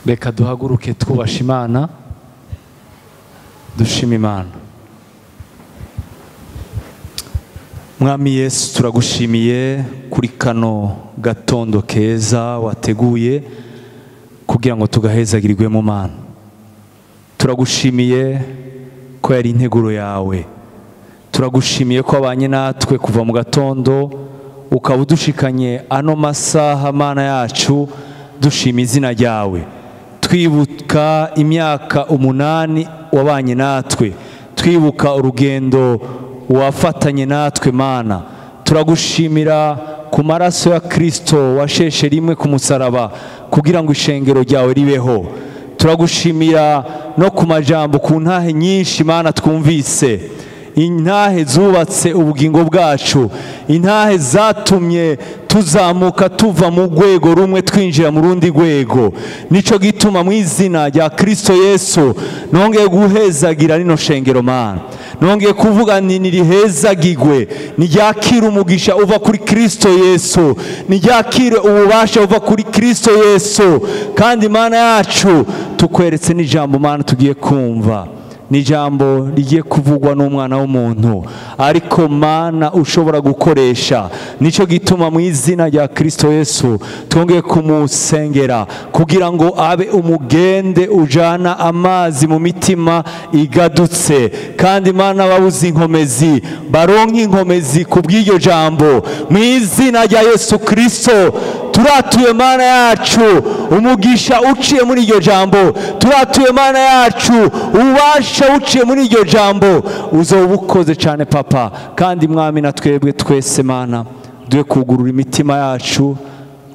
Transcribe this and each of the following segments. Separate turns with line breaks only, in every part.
Reka duhaguruke twubasha Imana, dushima Imana. Mwami Yesu, turagushimiye kuri kano gatondo keza wateguye kugira ngo tugahezagirirwe mu Mana. Turagushimiye ko yari integuro yawe. Turagushimiye ko abanye natwe kuva mu gatondo ukaba udushikanye ano masaha. Mana yacu, dushima izina ryawe. Twibuka imyaka 8 wabanye natwe, twibuka urugendo wafatanye natwe. Mana, turagushimira ku maraso ya Kristo washeshe rimwe ku musaraba kugira ngo ishengero ryawe ribeho. Turagushimira no ku majambo, ku ntahe nyinshi Mana twumvise, intahe zubatse ubugingo bwacu, intahe zatumye tuzamuka tuva mu rwego rumwe twinjira mu rundi rwego. Nico gituma mu izina rya Kristo Yesu nongeye guhezagira rino shengero. Mana, nongeye kuvuga nti nirihezagigwe, niryakire umugisha uva kuri Kristo Yesu, niryakire ububasha uva kuri Kristo Yesu. Kandi Mana yacu, tukweretse n'ijambo Mana tugiye kumva, ni ijambo rigiye kuvugwa n'umwana w'umuntu, ariko Mana ushobora gukoresha. Nico gituma mu izina rya Kristo Yesu twongeye kumusengera kugira ngo abe umugende ujana amazi mu mitima igadutse, kandi Mana babuze inkomezi baronke inkomezi ku bw'iryo jambo. Mu izina rya Yesu Kristo turatuye Mana yacu umugisha uciye muri iryo jambo, turatuye Mana yacu ububasha uciye muri iryo jambo. Uzoba ukoze cyane Papa, kandi Mwami na twebwe twese Mana duhe kugurura imitima yacu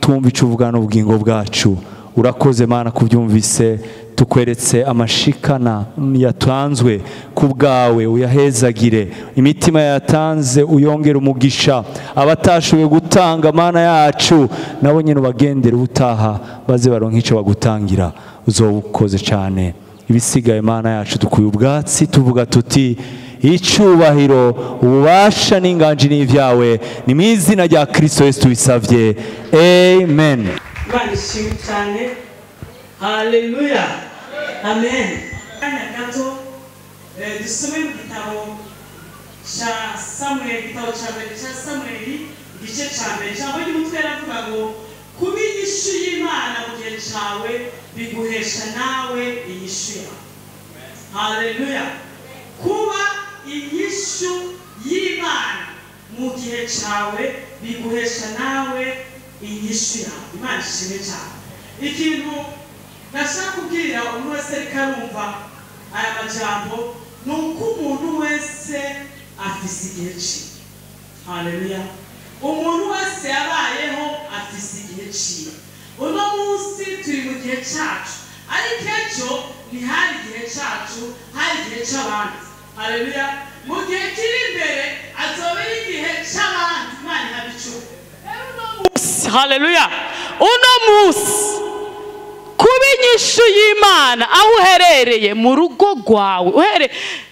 tumva icyo uvuga n'ubugingo bwacu. Urakoze Mana kubyumvise, tukweretse amashikana yatanzwe ku bwawe, uyahezagire. Imitima yatanze uyongere umugisha. Abatashoboye gutanga Mana yacu nabo nyine ubagendere ubutaha baze baronke icyo bagutangira. Uzoba ukoze cyane. Ibisigaye Mana yacu dukuye ubwatsi, tuvuga tuti icyubahiro, ububasha n'inganji n'ibyawe, ni mu izina rya Kristo Yesu tubisavye, amen.
Imana ishimwe cyane, haleluya, amen. Akanya gato dusome mu gitabo cya Samweli, igitabo cya mbere cya Samweli, igice cya mbere. Ijambo ry'umutwe riravuga ngo kuba inyishu y'Imana mu gihe cyawe biguhesha nawe inyishu yawe. Haleluya. Kuba inyishu y'Imana mu gihe cyawe biguhesha nawe inyishu yawe. Imana ishimwe cyane. Ikintu nashaka kubwira umuntu wese ariko arumva aya majambo ni uko umuntu wese afise igihe ciwe. Haleluya. Umuntu wese yabayeho afise igihe ciwe. Uno munsi turi mu gihe cyacu, ariko ejo ntihari igihe cyacu, hari igihe cy'abandi. Haleluya. Mu gihe kiri imbere azoba ari igihe cy'abandi. Imana ihabwe icubahiro. Haleluya. Uno munsi kuba inyishu y'Imana aho uherereye mu rugo rwawe, uhere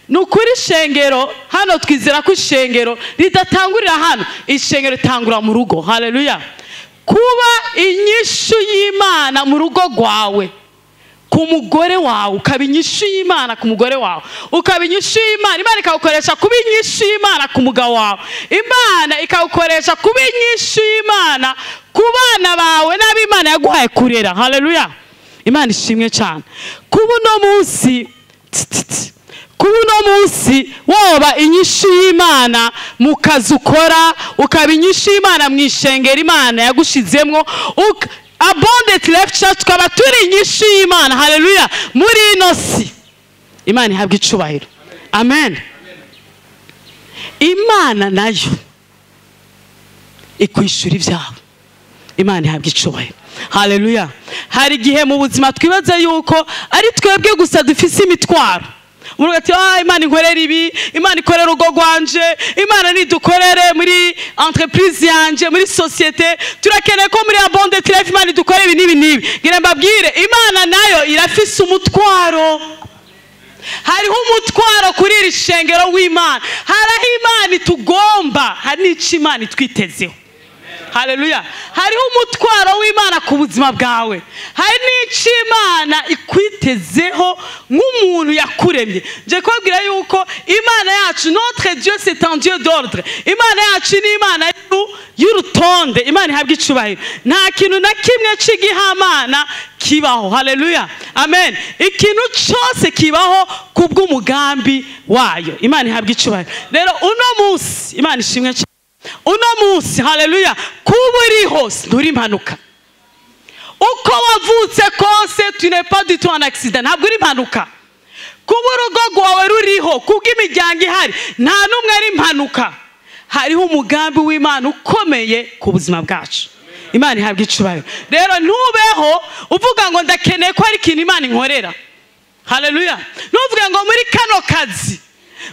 ni ukuri ishengero hano twizera ko ishengero ridatangurira hano, ishengero ritangura mu rugo. Haleluya. Kuba inyishu y'Imana mu rugo rwawe, ku mugore wawe, ukaba inyishu y'Imana ku mugore wawe, ukaba inyishu y'Imana, Imana ikawukoresha kuba inyishu y'Imana ku mugabo wawe, Imana ikawukoresha kuba inyishu y'Imana ku bana bawe n'ab'Imana yaguhaye kurera. Haleluya. Imana ishimwe cyane. Kuba uno munsi, kuba uno munsi woba inyishu y'Imana mu kazi ukora, ukaba inyishu y'Imana mu ishengero Imana yagushizemwo, Abundant Life Church tukaba turi inyishu y'Imana. Haleluya. Muri ino si Imana ihabwe icubahiro. Amen. Imana nayo ikwishura ibyawe. Imana ihabwe icubahiro. Haleluya. Hari igihe mu buzima twibaza yuko ari twebwe gusa dufise imitwaro. Umuntu ati ah, Imana inkorera ibi, Imana ikorera urugo rwanje, Imana nidukorere muri entreprise yanje, muri societe, turakeneye ko muri Abundant Life Imana idukorere ibi n'ibi n'ibi. Ngira mbabwire, Imana nayo irafise umutwaro. Hariho umutwaro kuri iri shengero w'Imana. Hari aho Imana itugomba, hari n'ico Imana itwitezeho. Haleluya. Hariho umutwaro w'Imana ku buzima bwawe, hari n'icyo Imana ikwitezeho nk'umuntu yakuremye. Nje kubabwira yuko Imana yacu, notre Dieu, c'est un Dieu d'ordre. Imana yacu ni Imana y'urutonde. Imana ihabwa icubahiro. Nta kintu na kimwe c'igihamana kibaho. Haleluya, amen. Ikintu cyose kibaho kubw'umugambi wayo. Imana ihabwa icubahiro. Rero uno munsi, Imana ishimwe cyane, uno munsi, haleluya, kuba uriho nturi impanuka. Uko wavutse kose, tu n'es pas du tout un accident. Ntabwo uri impanuka. Kuba urugo rwawe ruriho, kubw'imiryango ihari, nta n'umwe ari impanuka. Hariho umugambi w'Imana ukomeye ku buzima bwacu. Imana ihabwa icubahiro. Rero ntubeho uvuga ngo ndakeneye ko hari ikintu Imana inkorera. Haleluya. Ntuvuge ngo muri kano kazi,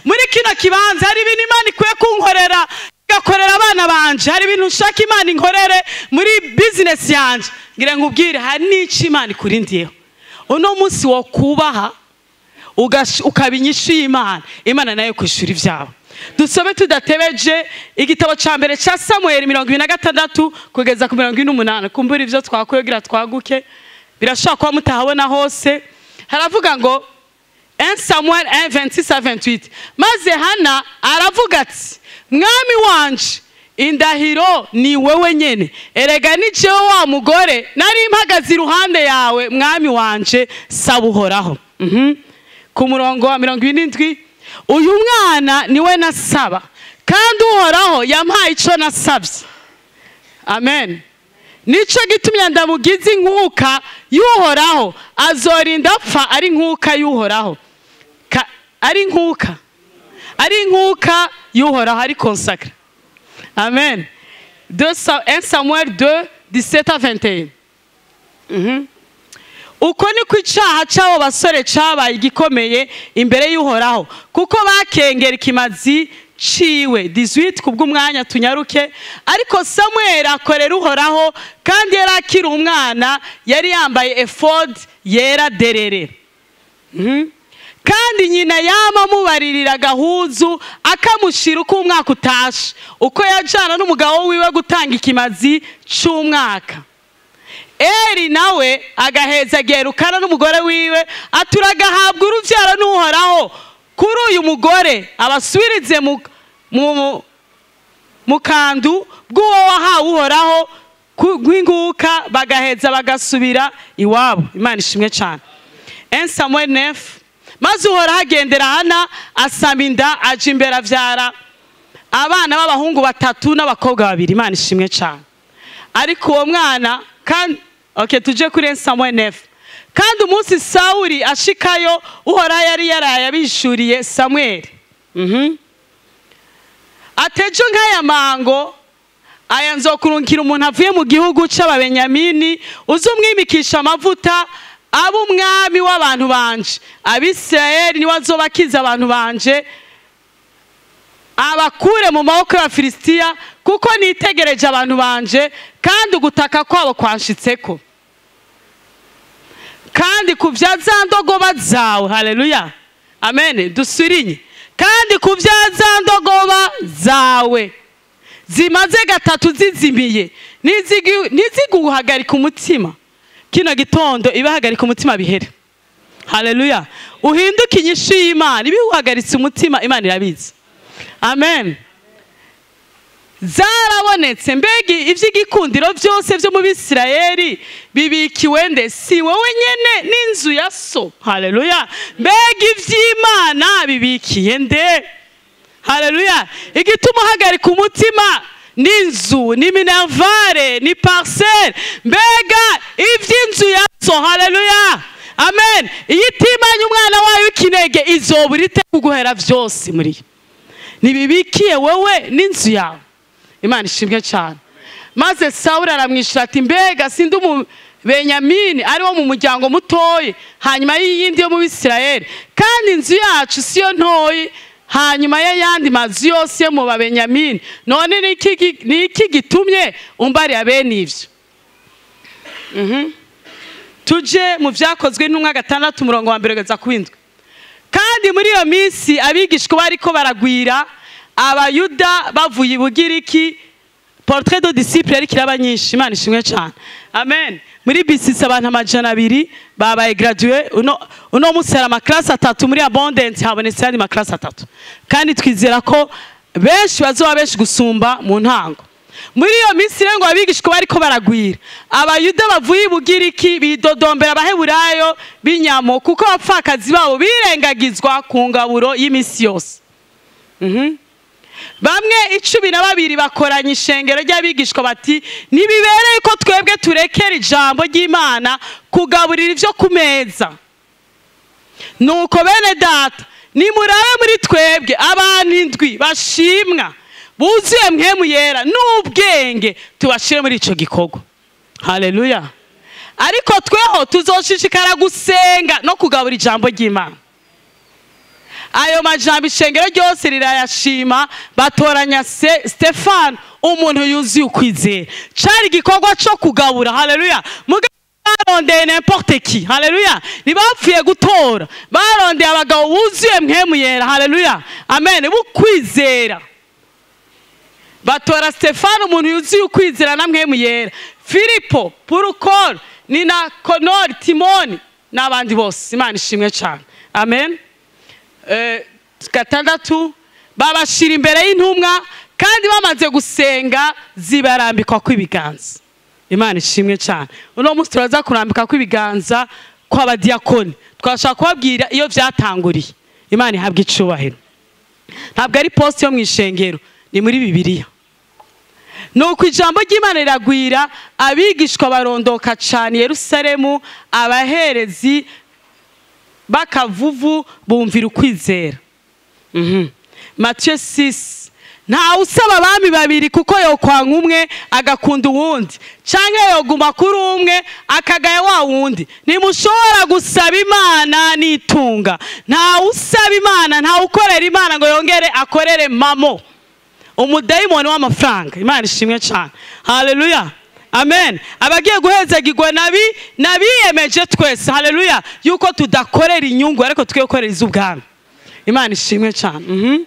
muri kino kibanza hari ibintu Imana ikwiye kunkorera, igakorera abana banje, hari ibintu nshaka Imana inkorere muri business yanje. Ngira nkubwire, hari n'icyo Imana ikurindiyeho. Uno munsi wo kubaha ukaba inyishu y'Imana, Imana nayo kwishura ibyawe. Dusobe tudatebeje igitabo ca mbere ca Samuel 26 kugeza ku 48. Kumbura ivyo twakugira twaguke, birashobora kuba mutahabona hose. Haravuga ngo 1 Samuel 1 26 à 28. Maze Hana aravuga ati: mwami wanje, indahiro ni wewe nyene, erega ni jewe wa mugore nari mpagaze iruhande yawe, mwami wanje, saba Uhoraho. Ku murongo wa 77, uyu mwana niwe nasaba, kandi Uhoraho yampaye ico nasabye. Amen. Nico gitumye ndamugize inkuka y'Uhoraho, azorinda apfa ari inkuka y'Uhoraho. Ari inkuka, ari inkuka y'Uhoraho, ari consacré. Amen. 1 Samuel 2 17 à 21. Uko niko icaha c'abo basore cabaye igikomeye imbere y'Uhoraho, kuko bakengera ikimazi ciwe. 18 kubw'umwanya tunyaruke. Ariko Samuel akorera Uhoraho, kandi yari akiri umwana, yari yambaye efodi yera derere. Kandi nyina yama mubaririra agahuzu, akamushira uko umwaka utashe, uko yajana n'umugabo wiwe gutanga ikimazi c'umwaka. Eri nawe agaheza gerukana n'umugore wiwe, aturagahabwa uruvyaro n'Uhoraho kuri uyu mugore, abasubirize mu kandu bw'uwo wahawe Uhoraho rw'inguka, bagaheza bagasubira iwabo. Imana ishimwe cyane. 1 Samuel 9. Maze Uhoraho agendera Hana, asama inda, aja imbere avyara abana b'abahungu batatu n'abakobwa babiri. Imana ishimwe cyane. Ariko uwo mwana kandi, okay, tuje kuri 1 Samuel 9. Kandi umunsi Sawuli ashikayo, Uhoraho yari yaraye abishuriye Samuel. Atejo nk'aya mango aya nzokurungikira umuntu avuye mu gihugu c'Ababenyamini, uzumwimikisha amavuta abe umwami w'abantu banje Abisirayeli, niwe azobakiza abantu banje, abakure mu maboko y'Abafilisitiya, kuko nitegereje abantu banje, kandi ugutaka kwabo kwanshitseko. Kandi ku vya za ndogoba zawe, haleluya, amen, dusurinye. Kandi ku vya za ndogoba zawe zimaze gatatu zizimiye, ntiziguhagarika umutima. Kino gitondo ibahagarika umutima bihere. Haleluya. Uhinduke inyishu y'Imana. Ibiguhagaritse umutima Imana irabizi. Amen. Zarabonetse. Mbega ivy'igikundiro vyose vyo mu Bisirayeli bibikiwe nde? Si wowe nyene n'inzu ya so. Haleluya. Mbega ivy'Imana bibikiye nde? Haleluya. Igituma uhagarika umutima n'inzu, ni minervare, ni parcelle. Mbega ivy'inzu ya so. Haleluya. Amen. Iyitimanye umwana wayo w'ikinege izobura ite kuguhera vyose muri nibibikiye wewe n'inzu yawe. Imana ishimwe cyane. Maze Sawuli aramwishura ati: mbega sindi Umubenyamini, ari wo mu muryango mutoyi hanyuma y'iyindi yo mu Bisirayeli, kandi inzu yacu siyo ntoyi hanyuma y'ayandi mazu yose yo mu Babenyamini, none ni iki gitumye umbariya bene ivyo? Tuje mu Vyakozwe n'intumwa 6 umurongo wa 1 kugeza ku 7. Kandi muri iyo minsi abigishwa bariko baragwira, Abayuda bavuye i Bugiriki. Portrait de disciple ariko iraba nyinshi. Imana ishimwe cyane. Amen. Muri BCC abantu 200 babaye gradué. Uno munsi hari amaklasi 3 muri Abundance, habonetse andi maklasi 3, kandi twizera ko benshi bazoba benshi gusumba mu ntango. Muri iyo minsi rero ngo abigishwa bariko baragwira, Abayuda bavuye i Bugiriki bidodombera Abaheburayo b'inyamo, kuko abapfakazi babo birengagizwa ku ngaburo y'imisi yose. Bamwe 12 bakoranye ishengero ry'abigishwa bati ntibibereye ko twebwe turekera ijambo ry'Imana kugaburira ivyo ku meza. Nuko bene data, nimurabe muri twebwe abantu 7 bashimwa buzuye mpwemu yera n'ubwenge, tubashire muri ico gikorwa. Haleluya. Ariko tweho tuzoshishikara gusenga no kugabura ijambo ry'Imana. Ayo majambo ishengero ryose rirayashima, batoranya Stefano umuntu yuzuye ukwizera. Cari igikorwa co kugabura. Haleluya. Barondeye n'importe qui. Haleluya. Ntibapfuye gutora, barondeye abagabo buzuye mpwemu yera. Haleluya. Amen. Bukwizera. Batora Stefano umuntu yuzuye ukwizera na mpwemu yera, Filipo, Purukoro, Nina Konori, Timoni n'abandi bose. Imana ishimwe cyane. Amen. 6 babashira imbere y'intumwa, kandi bamaze gusenga zibarambikwa kw'ibiganza. Imana ishimwe cyane. Uno munsi turaza kurambika kw'ibiganza kw'abadiyakoni. Twashaka kubabwira iyo vyatanguriye. Imana ihabwe icubahiro. Ntabwo ari post yo mwishengero, ni muri Bibiliya. Nuko ijambo ry'Imana riragwira, abigishwa barondoka cyane Yerusalemu, abaherezi bakavuvu bumvira ukwizera. Mathieu 6. Nta usaba abami babiri, kuko yokwanga umwe agakunda uwundi, canke yoguma kuri umwe akagaya wa wundi. Ntimushobora gusaba Imana n'itunga. Nta usaba Imana, nta ukorera Imana ngo yongere akorere mamo, umudayimoni w'amafaranga. Imana ishimwe cyane. Haleluya. Amen. Abagiye guhezagirwa nabiyemeje twese. Haleluya. Yuko tudakorera inyungu ariko twiye gukorera iz'ubwami. Imana ishimwe cyane.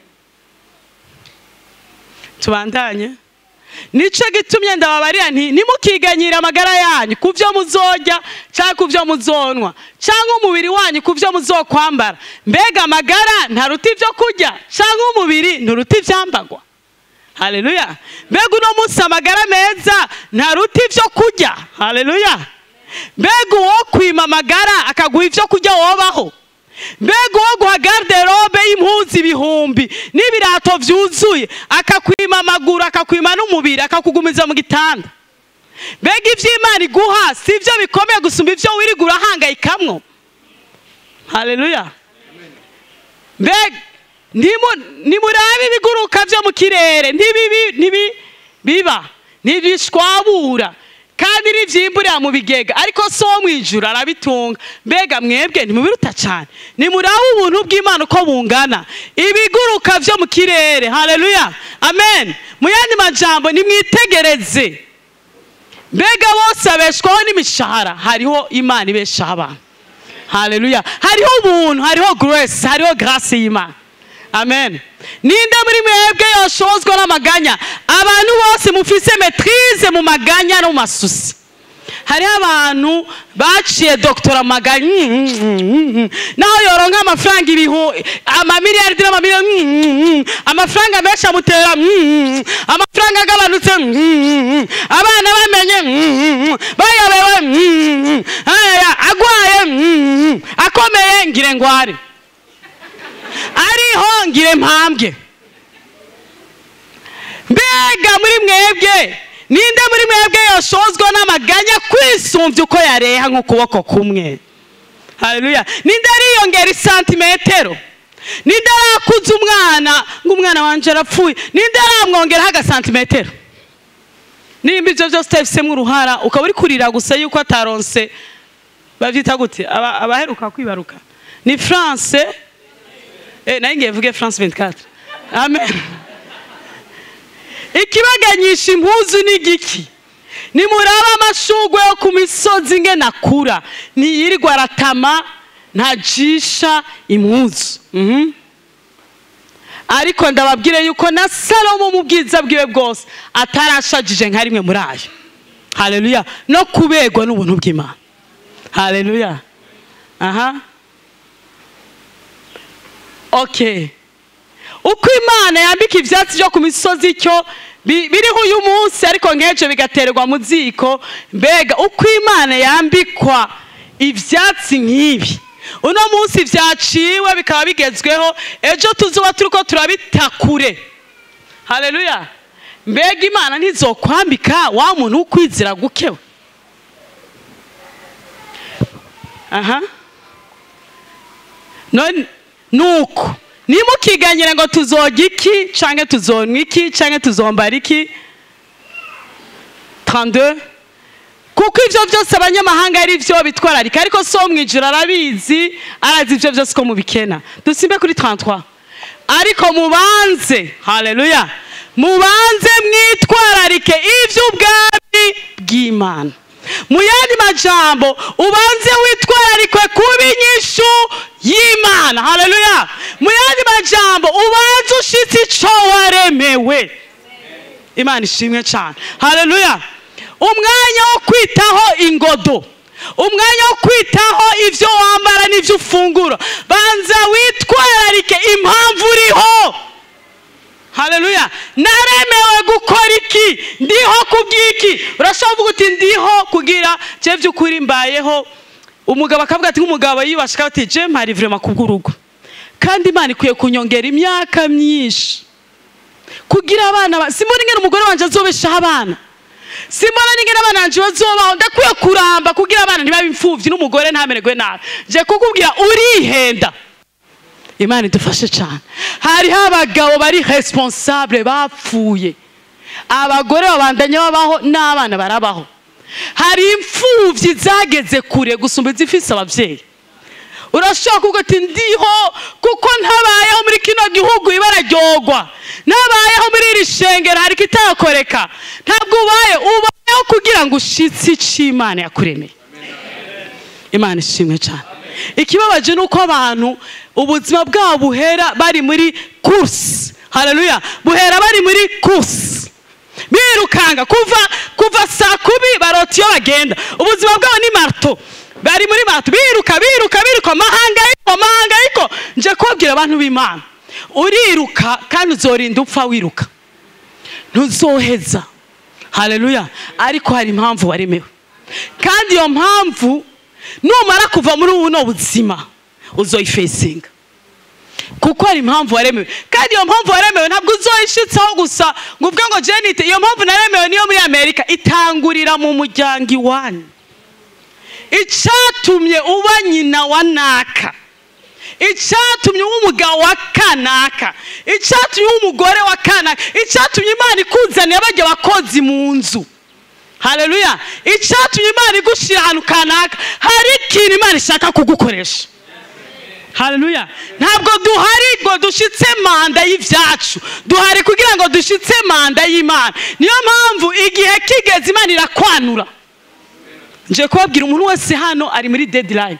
Tubandanye. Nico gitumye ndababarira nti ntimukiganyira amagara yanyu kuvyo muzorya cyangwa kuvyo muzonwa, cyangwa umubiri wanyu kuvyo muzokwambara. Mbega amagara ntaruta ivyo kurya, cyangwa umubiri nturuta ivyambagwa? Haleluya. Mbega uno munsi amagara meza ntaruta ivyo kurya? Haleluya. Mbega uwo kwima amagara akaguha ivyo kurya wobaho? Mbega uwo guha garderobe y'impuzu 1000 n'ibirato vyuzuye akakwima amaguru akakwima n'umubiri akakugumiza mu gitanda? Mbega ivy'Imana iguha sivyo bikomeye gusumba ivyo wirigura ahangayikamwo? Haleluya. Mbega nimurabe ibiguruka vyo mu kirere, ntibibi biba ntibishwabura kandi n'ivyimburira mu bigega, ariko so mwijuru arabitunga. Mbega mwebwe ntimubiruta cyane? Nimurabe ubuntu bw'Imana uko bungana, ibiguruka vyo mu kirere. Haleluya. Amen. Mu yandi majambo nimwitegereze. Mbega bose abeshwaho n'imishahara, hariho Imana ibeshaho abantu. Haleluya. Hariho ubuntu, hariho grace, hariho grace y'Imana. Amen. Ninde muri mwebwe yoshozwa n'amaganya? Abantu bose mufise maîtrise mu maganya no masusi. Hari abantu baciye doctora maganya, naho yoronka amafaranga amamiliyardi n'amamiliyoni, amafaranga menshi amutera, amafaranga agabanutse, abana bamenye, bayobewe, agwaye, akomeye ngire ngware, ariho ngire mpambwe. Mbega muri mwebwe ninde muri mwebwe yoshozwa n'amaganya kwisumvya uko yareha nk'ukuboko kumwe? Haleluya. Ninde ariyongera isantimetero? Ninde arakuza umwana ngo umwana wanje arapfuye? Ninde aramwongeraho agasantimetero? Nimba ivyo vyose utabifisemwo uruhara, ukaba uri kurira gusa yuko ataronse, bavyita gute abaheruka kwibaruka? Ni France. Nayo ngiye mvuge France 24. Amen. Ikibaganyisha impuzu n'igiki? Nimuraba amashugwe yo ku misozi ingene akura, ntiyirirwa aratama, ntajisha impuzu. Ariko ndababwire yuko na Salomo mu bwiza bwiwe bwose atarashajije nka rimwe muri ayo. Haleluya. No kubegwa n'ubuntu bw'Imana. Haleluya. Aha. Okay. Uko Imana yambika ivyatsi byo ku misozi cyo biriho uyu munsi ariko nkejo bigaterwa mu ziko, mbega uko Imana yambikwa ivyatsi nk'ibi uno munsi vyaciwe bikaba bigezweho, ejo tuzuba turiko turabitakure. Haleluya. Mbega Imana ntizokwambika wa muntu ukwizira gukewe. Aha. None nuko nimukiganyira ngo tuzojya iki canke tuzonwa iki canke tuzombara iki. 32 kuko ivyo vyose abanyamahanga ari vyo bitwararika, ariko so mwijuru arabizi, arazi ivyo vyose ko mubikena. Dusimbe kuri 33. Ariko mubanze, haleluya, mubanze mwitwararike ivy'ubwami bw'Imana. Mu yandi majambo, ubanze witwararikwe kuba inyishu y'Imana. Haleluya. Mu yandi majambo, ubanze ushitse ico waremewe. Imana ishimwe cyane. Haleluya. Umwanya wo kwitaho ingodo, umwanya wo kwitaho ivyo wambara n'ivyo ufungura, banza witwararike impamvu uriho. Haleluya. Naremewe gukora iki? Ndiho kubwiki? Urashobora kuvuga uti ndiho kugira je vy'ukuri mbayeho. Umugabo akavuga ati nk'umugabo yibashika ati je mpari vraiment kubw'urugo, kandi Imana ikwiye kunyongera imyaka myinshi kugira abana. Simbona ingene umugore wanje azobeshaho abana, simbona n'ingene abana banje bazobaho, ndakwiye kuramba kugira abana ntibabe imfuvyi n'umugore ntamererwe nabi. Je kukubwira urihenda. Imana idufashe cyane. Hariho abagabo bari responsable bapfuye, abagore babandanya babaho n'abana barabaho. Hari imfuvyi zageze kure gusumba izifise abavyeyi. Urashobora kuvuga ati ndiho kuko ntabayeho muri kino gihugu ibara ryogwa, nabayeho muri iri shengero hari kitakoreka. Ntabwo ubaye, ubayeho kugira ngo ushitse ico Imana yakuremeye. Imana ishimwe cyane. Ikibabaje nuko abantu ubuzima bwabo buhera bari muri course. Haleluya. Buhera bari muri course, birukanga kuva saa kumi barota iyo bagenda. Ubuzima bwabo ni marto, bari muri marto, biruka biruka biruka, amahangayiko. Nje kubabwira abantu b'Imana, uriruka kandi uzorinda upfa wiruka, ntuzoheza. Haleluya. Ariko hari impamvu waremewe, kandi iyo mpamvu numara kuva muri buno buzima uzoyifesinga, kuko hari impamvu waremewe. Kandi iyo mpamvu waremewe ntabwo uzoyishitsaho gusa ngo uvuge ngo Jenite iyo mpamvu naremewe niyo muri Amerika. Itangurira mu muryango iwanyu. Icatumye uba nyina wa naka, icatumye uba umugabo wa kanaka, icatumye uba umugore wa kanaka, icatumye Imana ikuzanira bajya bakozi mu nzu. Haleluya. Icatumye Imana igushira ahantu kanaka, hari ikintu Imana ishaka kugukoresha. Haleluya. Ntabwo duhari ngo dushitse manda y'ivyacu, duhari kugira ngo dushitse manda y'Imana. Niyo mpamvu igihe kigeze Imana irakwanura. Nje kubabwira umuntu wese hano ari muri deadline,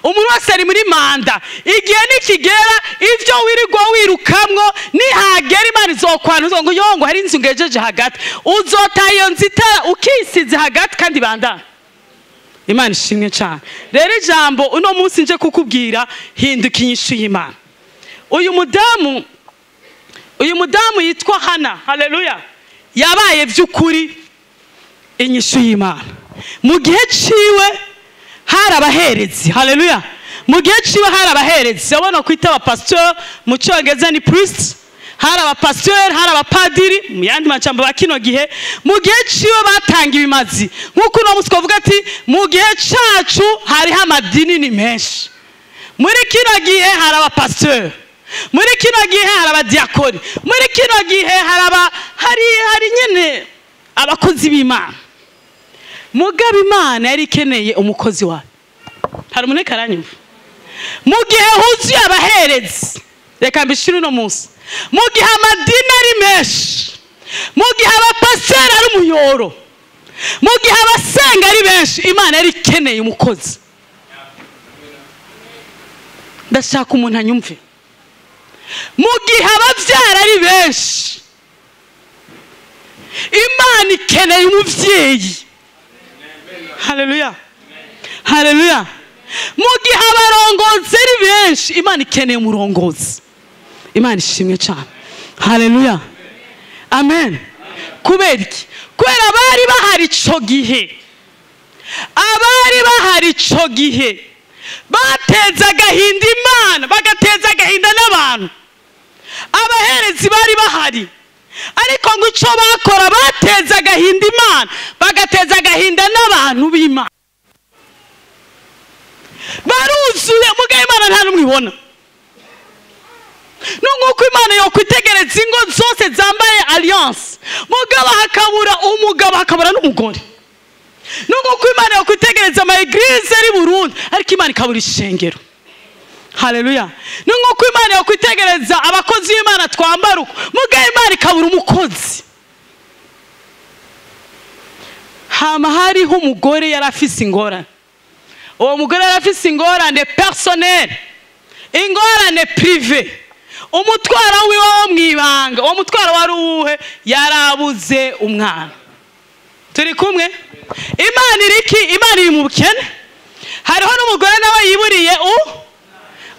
umuntu wese ari muri manda. Igihe nikigera ivyo wirirwa wirukamwo nihagera Imana izokwanura ngo yongo hari inzu ngejeje hagati, uzota iyo nzitara ukisize hagati kandi bandana. Imana ishimwe cyane. Rero ijambo uno munsi nje kukubwira, hinduka inyishu y'Imana. Uyu mudamu yitwa Hana, haleluya, yabaye vy'ukuri inyishu y'Imana. Mu gihe ciwe hari abaherezi. Haleluya. Mu gihe ciwe hari abaherezi, abona kwita abapasteur mu cyongereza ni priest, hari abapasteur, hari abapadiri mu yandi majambo ba kino gihe. Mu gihe ciwe batanga ibimazi, nkuko uno munsi twavuga ati mu gihe cacu hariho amadini ni menshi. Muri kino gihe hari abapasteur, muri kino gihe hari abadiakoni, muri kino gihe hari hari nyene abakozi b'Imana. Mugabo Imana yari ikeneye umukozi wayo. Hari umuntu karanyumva. Mu gihe huzuye abaherezi, reka mbishire uno munsi, mu gihe amadini ari menshi, mu gihe abapasiteri ari umuyoro, mu gihe abasenga ari benshi, Imana yari ikeneye umukozi. Ndashaka umuntu anyumve. Mu gihe abavyara ari benshi, Imana ikeneye umuvyeyi. Haleluya, haleluya. Mu gihe abarongozi ari benshi, Imana ikeneye umurongozi. Imana ishimwe cyane. Haleluya, amen. Kubera iki? Kubera abari bahari ico gihe, abari bahari ico gihe bateza agahinda Imana, bagateza agahinda n'abantu. Abaherezi bari bahari, ariko ngo ico bakora bateza agahinda Imana, bagateza agahinda n'abantu b'Imana. Baruzuye, mugaye Imana nta n'umwe ibona. Nunguko Imana yo kwitegereza ingo zose zambaye alliance, mugabo hakabura umugabo, hakabura n'umugore. Nunguko Imana yo kwitegereza ama église ari Burundi, ariko Imana ikabura ishengero. Haleluya. Nunguko Imana yo kwitegereza abakozi b'Imana twambara uko, mugaye Imana ikabura umukozi. Hama hariho umugore yarafise ingorane. Uwo mugore yarafise ingorane personnelle, ingorane privée. Umutwaro wiwe wo mwibanga, uwo mutwaro wari uwuhe? Yarabuze umwana. Turi kumwe? Imana iriki? Imana iri mu bukene. Hariho n'umugore nawe yiburiye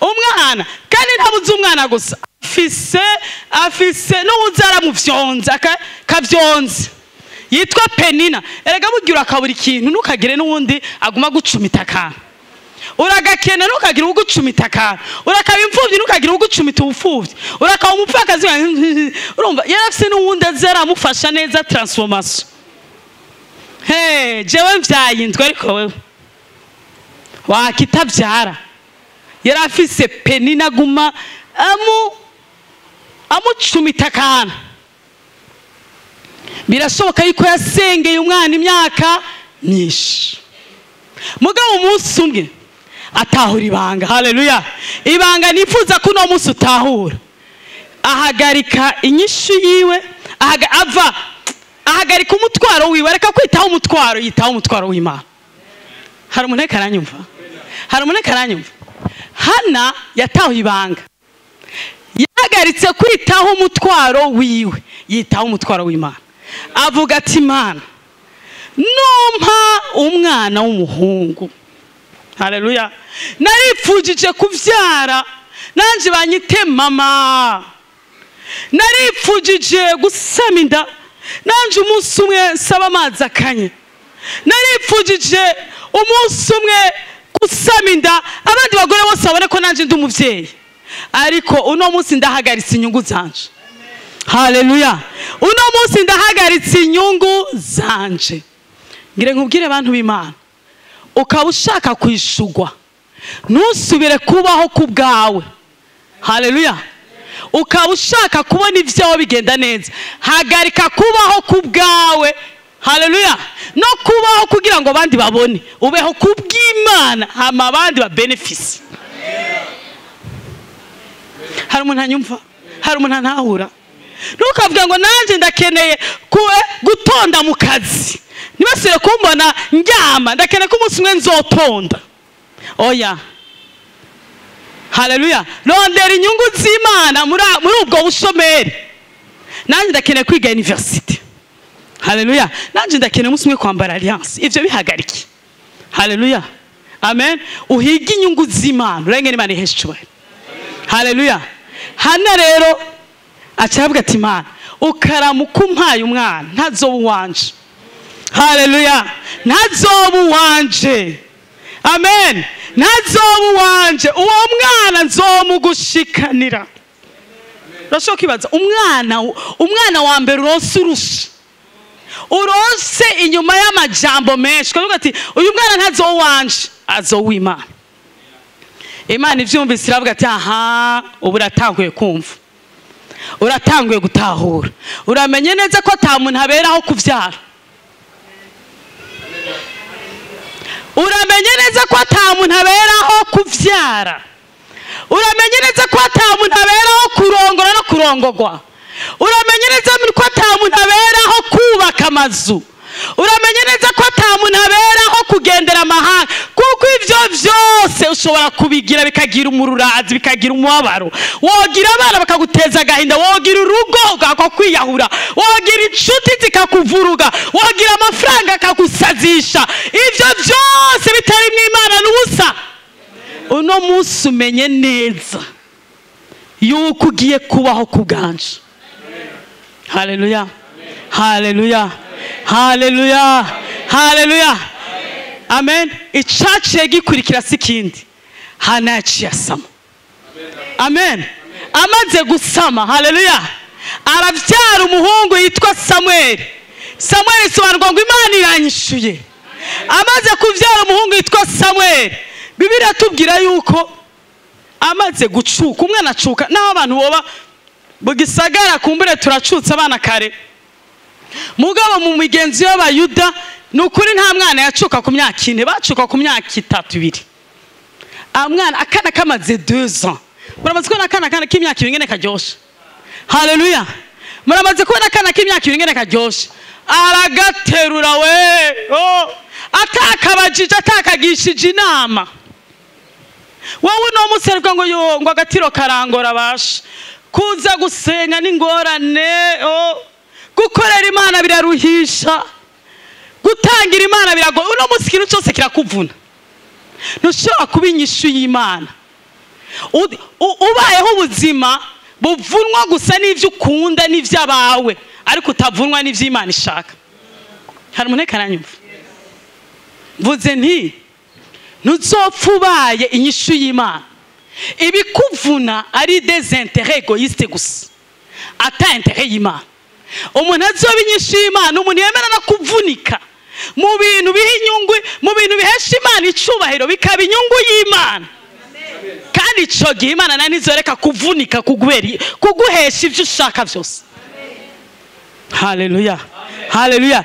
umwana, kandi ntabuze umwana gusa, afise n'uwuzara muvyonza, kavyonza, yitwa Penina. Erega bugira akabura ikintu, ntukagire n'uwundi aguma gucumita akantu. Uragakena ntukagire ugucumita akantu. Urakaba imfuvyi ntukagire ugucumita ubupfuvyi. Urakaba umupfakazi, urumva yarafise n'uwundi azara amufasha neza transformation. Hey, jewe mvyaye indwi, ariko wewe wakitavyara. Yarafise Penina aguma amucumita akantu. Birashoboka yuko yasengeye umwana imyaka myinshi, mugabo umunsi umwe atahura ibanga. Haleluya. Ibanga nifuza ko uno munsi utahura. Ahagarika inyishu yiwe, ava ahagarika umutwaro wiwe, areka kwitaho umutwaro, yitaho umutwaro w'Imana. Hari umuntu ariko aranyumva? Hari umuntu ariko aranyumva? Hana yatahuye ibanga, yahagaritse kwitaho umutwaro wiwe, yitaho umutwaro w'Imana. Avuga ati Imana numpa umwana w'umuhungu. Haleluya. Naripfujije kuvyara, nanje banyite mama. Naripfujije gusama inda, nanje umunsi umwe nsaba amazi akanye. Naripfujije umunsi umwe gusama inda, abandi bagore bose babone ko nanje ndi umuvyeyi. Ariko uno munsi ndahagaritse inyungu zanje. Haleluya. Uno munsi ndahagaritse inyungu zanje. Ngire nkubwire abantu b'Imana, ukaba ushaka kwishugwa, ntusubire kubaho ku bwawe. Haleluya. Ukaba ushaka kubona ivyawe bigenda neza, hagarika kubaho ku bwawe. Haleluya. No kubaho kugira ngo abandi babone, ubeho ku bw'Imana, hama abandi ba benefisi. Hari umuntu anyumva? Hari umuntu antahura? Ntukavuga ngo nanje ndakeneye gutonda mu kazi, nibasire kumbona ndyama, ndakeneye ko umunsi umwe nzotonda. Oya. Haleluya. Rondera inyungu z'Imana muri ubwo bushomeri. Nanje ndakeneye kwiga university. Haleluya. Nanje ndakeneye umunsi umwe kwambara alliance. Ivyo bihagarike. Haleluya. Amen. Uhige inyungu z'Imana, urengere Imana iheshe icubahiro. Haleluya. Hana rero acavuga ati Imana ukaramuka umpaye umwana ntazoba uwanje. Haleluya. Ntazoba uwanje. Amen. Ntazoba uwanje. Uwo mwana nzomugushikanira. Urashobora kwibaza umwana wa mbere uronse urusha, uronse inyuma y'amajambo menshi, ukavuga ati uyu mwana ntazoba uwanje, azoba uw'Imana. Imana ivyumvise iravuga ati aha, ubu uratanguye kumva, uratanguye gutahura, uramenye neza ko ata muntu aberaho kuvyara. Uramenye neza ko ata muntu aberaho kuvyara. Uramenye neza ko ata muntu aberaho kurongora no kurongogwa. Uramenye neza ko ata muntu aberaho kubaka amazu. Uramenye neza ko ata muntu aberaho kugendera amahanga, kuko ivyo vyose ushobora kubigira bikagira umururazi, bikagira umubabaro. Wogira abana bakaguteza agahinda, wogira urugo ugakwiyahura, wogira inshuti zikakuvuruga, wogira amafaranga akagusazisha. Ivyo vyose bitarimwo Imana n'ubusa. Uno munsi umenye neza yuko ugiye kubaho ku bwanje. Haleluya, haleluya, haleluya, haleluya, amen. Icaciye gikurikira si ikindi, Hana yaciye asama. Amen. Amaze gusama, haleluya, aravyara umuhungu yitwa Samuel. Samuel isobanurwa ngo Imana iranyishuye. Amaze kuvyara umuhungu yitwa Samuel, Bibiliya tubwira yuko amaze gucuka, umwana acuka naho abantu boba mu gisagara kumbure turacutse abana kare, mugabo mu migenzi y'Abayuda ni ukuri nta mwana yacuka ku myaka 4, bacuka ku myaka 3 2. Amwana akana kamaze 2 ans. Muramaze kubona akana kana k'imyaka 2 ngene karyoshe. Haleluya. Muramaze kubona akana k'imyaka 2 ngene karyoshe. Aragaterura we, oh, atakabajije atakagishije inama. Wowe uno munsi ariko ngo yo ngo agatiro karangora basha. Kuza gusenga n'ingorane, oh, gukorera Imana biraruhisha, gutangira Imana biragoye. Uno munsi ikintu cyose kirakuvuna. Ntushobora kuba inyishu y'Imana. Ubayeho ubuzima buvunwa gusa n'ivyo ukunda n'ivy'abawe, ariko utavunwa n'ivy'Imana ishaka. Hari umuntu aranyumva? Mvuze nti ntuzopfa ubaye inyishu y'Imana. Ibikuvuna ari des intérêts égoïstes gusa, ata intérêt y'Imana. Umuntu azoba inyishu y'Imana, umuntu yemera no kuvunika mu bintu biha inyungu, mu bintu bihesha Imana icubahiro, bikaba inyungu y'Imana. Kandi ico gihe Imana nayo ntizoreka kuvunika kuguhesha ivyo ushaka vyose. Haleluya, haleluya.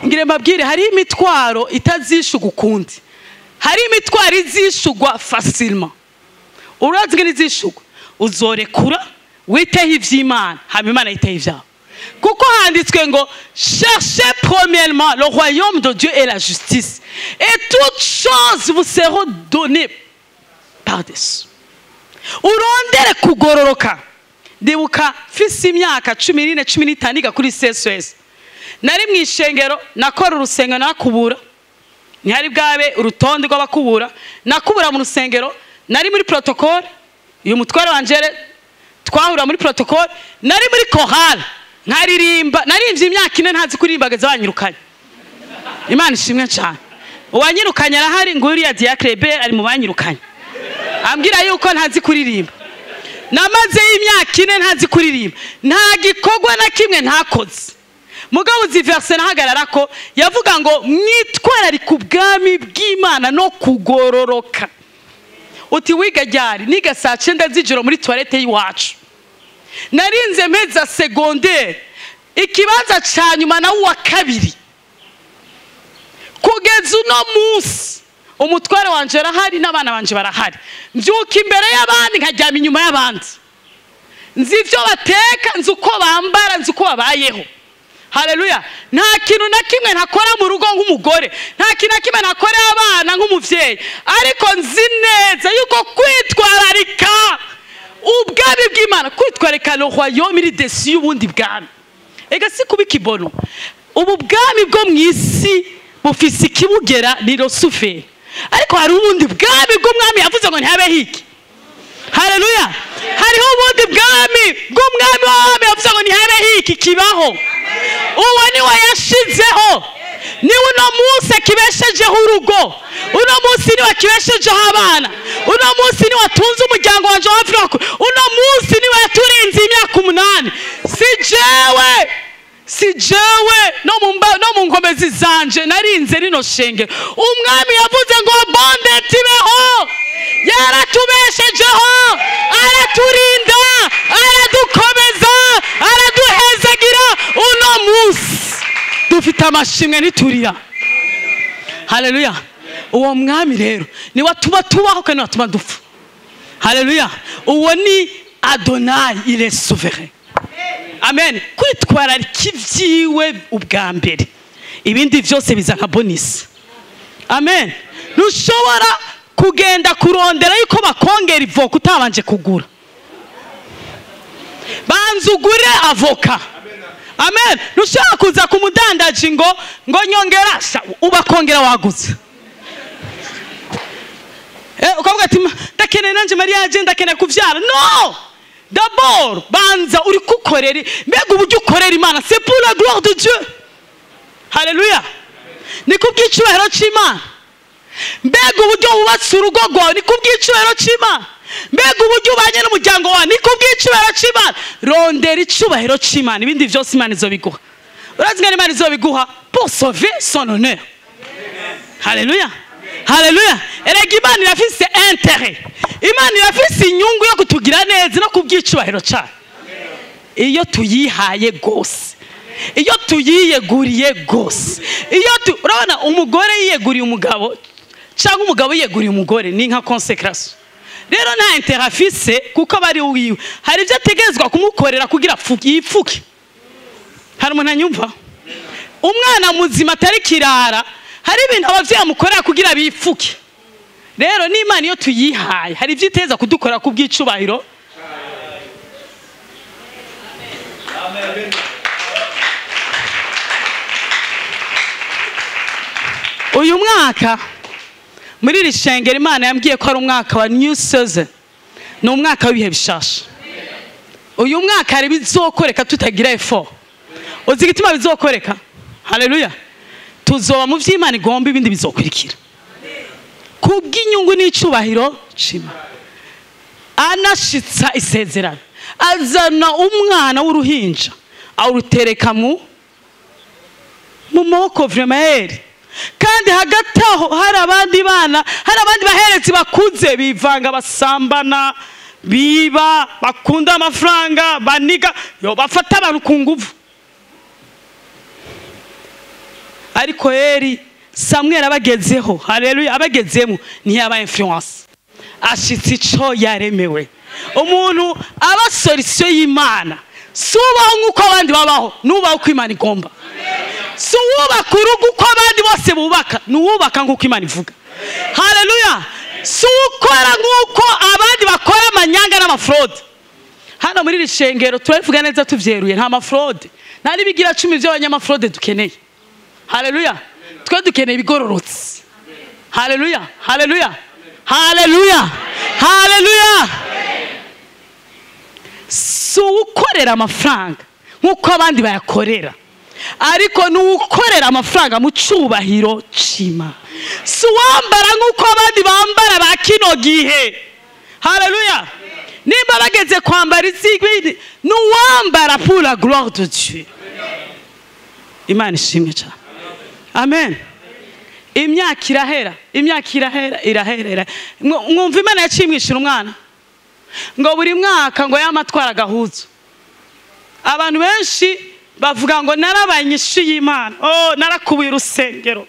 Ngire mbabwire, hari imitwaro itazishugwa ukundi, hari imitwaro izishugwa facilement. Urazi ngene izishugwa? Uzorekura witeho ivy'Imana, hama Imana yiteho ivyawe. Kuko handitswe ngo cherchez premièrement le royaume de Dieu et la justice, et toutes choses vous seront données par-dessus. Urondere kugororoka. Ndibuka mfise imyaka 14 15 niga kuri CSS. Nari mu ishengero, nakora urusengero nakubura. Ntihari bwabe urutonde rw'abakubura, nakubura mu rusengero, nari muri protocole, uyu mutware wanje twahura muri protocole, nari muri chorale, nkaririmba, narimvye imyaka 4 ntazi kuririmba ageze banyirukanye. Imana ishimwe cyane. Uwanyirukanye arahari, ngo uriya Diacre Ber ari mu banyirukanye. Ambwira yuko ntazi kuririmba. Namaze imyaka 4 ntazi kuririmba. Nta gikorwa na kimwe ntakoze. Mugabo uzi verse nahagarara ko yavuga ngo mwitwararike ubwami bw'Imana no kugororoka. Uti wiga ryari? Niga saa 9 z'ijoro muri toilette y'iwacu. Narinze meza secondaire, ikibanza ca nyuma na uwa kabiri. Kugeza uno munsi umutware wanje arahari n'abana banje barahari. Mbyuka imbere y'abandi nkaryama inyuma y'abandi. Nzi ivyo bateka, nzi uko bambara, nzi uko babayeho. Haleluya. Nta kintu na kimwe ntakora mu rugo nk'umugore, nta kintu na kimwe ntakora abana nk'umuvyeyi, ariko nzi neza yuko kwitwararika ubwami bw'Imana, kwitwararika le royaume iri dessus y'ubundi bwami. Ega si kuba ikibono. Ubu bwami bwo mw'isi bufise ikibugera ni Rusuferi, ariko hari ubundi bwami bw'umwami yavuze ngo ntihabeho iki. Haleluya. Hariho ubundi bwami bw'umwami w'abami yavuze ngo ntihabeho iki kibaho. Uwo niwe yashizeho, niwe uno munsi akibeshejeho urugo, uno munsi niwe akibeshejeho abana, uno munsi niwe atunze umuryango wanje wa Afrika, uno munsi niwe yaturinze imyaka 8. Si jewe no mu nkomezi zanje narinze rino shenge. Umwami yavuze ngo bonde tibeho, yaratubeshejeho, araturinda, aradukomeza, araduhezagira. Uno munsi dufite amashimwe ntiturira. Haleluya. Uwo mwami rero niwe atuma tubaho kandi niwe atuma dupfa. Haleluya. Uwo ni Adonai, il est souverain. Amen. Kwitwararika ivyiwe ubwa mbere, Ibindi vyose biza nka bonus. Amen. Ntushobora kugenda kurondera yuko bakongera ivoka utabanje kugura. Banza ugure avoka. Amen. Ntushobora kuza kumudandaji ngo nyongera, ubakongera waguze. Ukavuga ati ndakeneye nanje mariage, ndakeneye kuvyara. No! D'abord banza uri kukorera, mbega uburyo ukorera Imana, c'est pour la gloire de Dieu. Hallelujah. Ni kubw'icyubahiro c'Imana. Mbega uburyo wubatse urugo rwawe ni kubw'icyubahiro c'Imana. Mbega uburyo ubanye n'umuryango wawe ni kubw'icyubahiro c'Imana. Rondera icyubahiro c'Imana, ibindi vyose Imana izobiguha. Urazi ngene Imana izobiguha? Pour sauver son honneur. Hallelujah. Hallelujah. Erega Imana irafise intérêt. Imana irafise inyungu yo kutugira neza no kubw'icubahiro cayo. Iyo tuyihaye gose, iyo tuyiyeguriye gose, iyo urabona umugore yiyeguriye umugabo cyangwa umugabo yiyeguriye umugore ni nka consécration. Rero nta intérêt afise kuko bari uwiwe. Hari ibyo ategerezwa kumukorera kugira yifuke. Hari umuntu anyumva? Umwana muzima atari kirara, hari ibintu abavyeyi bamukorera kugira bifuke. Rero n'Imana iyo tuyihaye hari ibyo iteza kudukora kubw'icubahiro. Amen. Uyu mwaka muri iri shengero Imana yambwiye ko ari umwaka wa new season. Ni umwaka w'ibihe bishasha. Uyu mwaka hari bizokoreka tutagira effort. Uzi igituma bizokoreka? Hallelujah. Tuzoba mu vy'Imana igomba, ibindi bizokurikira. Kubw'inyungu n'icubahiro cima. Anashitsa isezerano, azana umwana w'uruhinja awutereka mu maboko vraiment. Kandi hagati aho hari abandi bana, hari abandi baherezi bakuze bivanga, basambana, biba, bakunda amafaranga, baniga, yo bafata abantu ku nguvu. Ariko Eri Samuel abagezeho, haleluya, abagezemo ntiyaba influence. Ashitse ico yaremewe. Umuntu aba solution y'Imana. Subaho nkuko abandi babaho, nubaho uko Imana igomba. Si uwubaka urugo uko abandi bose bubaka, nuwubaka nkuko Imana ivuga. Haleluya. Si ukora nkuko abandi bakora amanyanga n'amafraude. Hano muri iri shengero turabivuga neza tuvyeruye, nta mafraude. Nta n'ibigira 10 by'abanyamafraude dukeneye. Haleluya. Twe dukeneye ibigororotse. Haleluya. Haleluya. Haleluya. Haleluya. Si ukorera amafaranga nkuko abandi bayakorera, ariko nukorera amafaranga mu cubahiro cima. Si wambara nkuko abandi bambara ba kino gihe. Haleluya. Nimba bageze kwambara izigwi, nuwambara pour la gloire de Dieu. Imana ishimwe cyane. Amen. Imyaka irahera, imyaka irahera, irahera. Mwumva Imana yacimwishira umwana ngo buri mwaka ngo yamatwara agahuzo. Abantu benshi bavuga ngo narabaye inyishu y'Imana, oh narakubuye urusengero,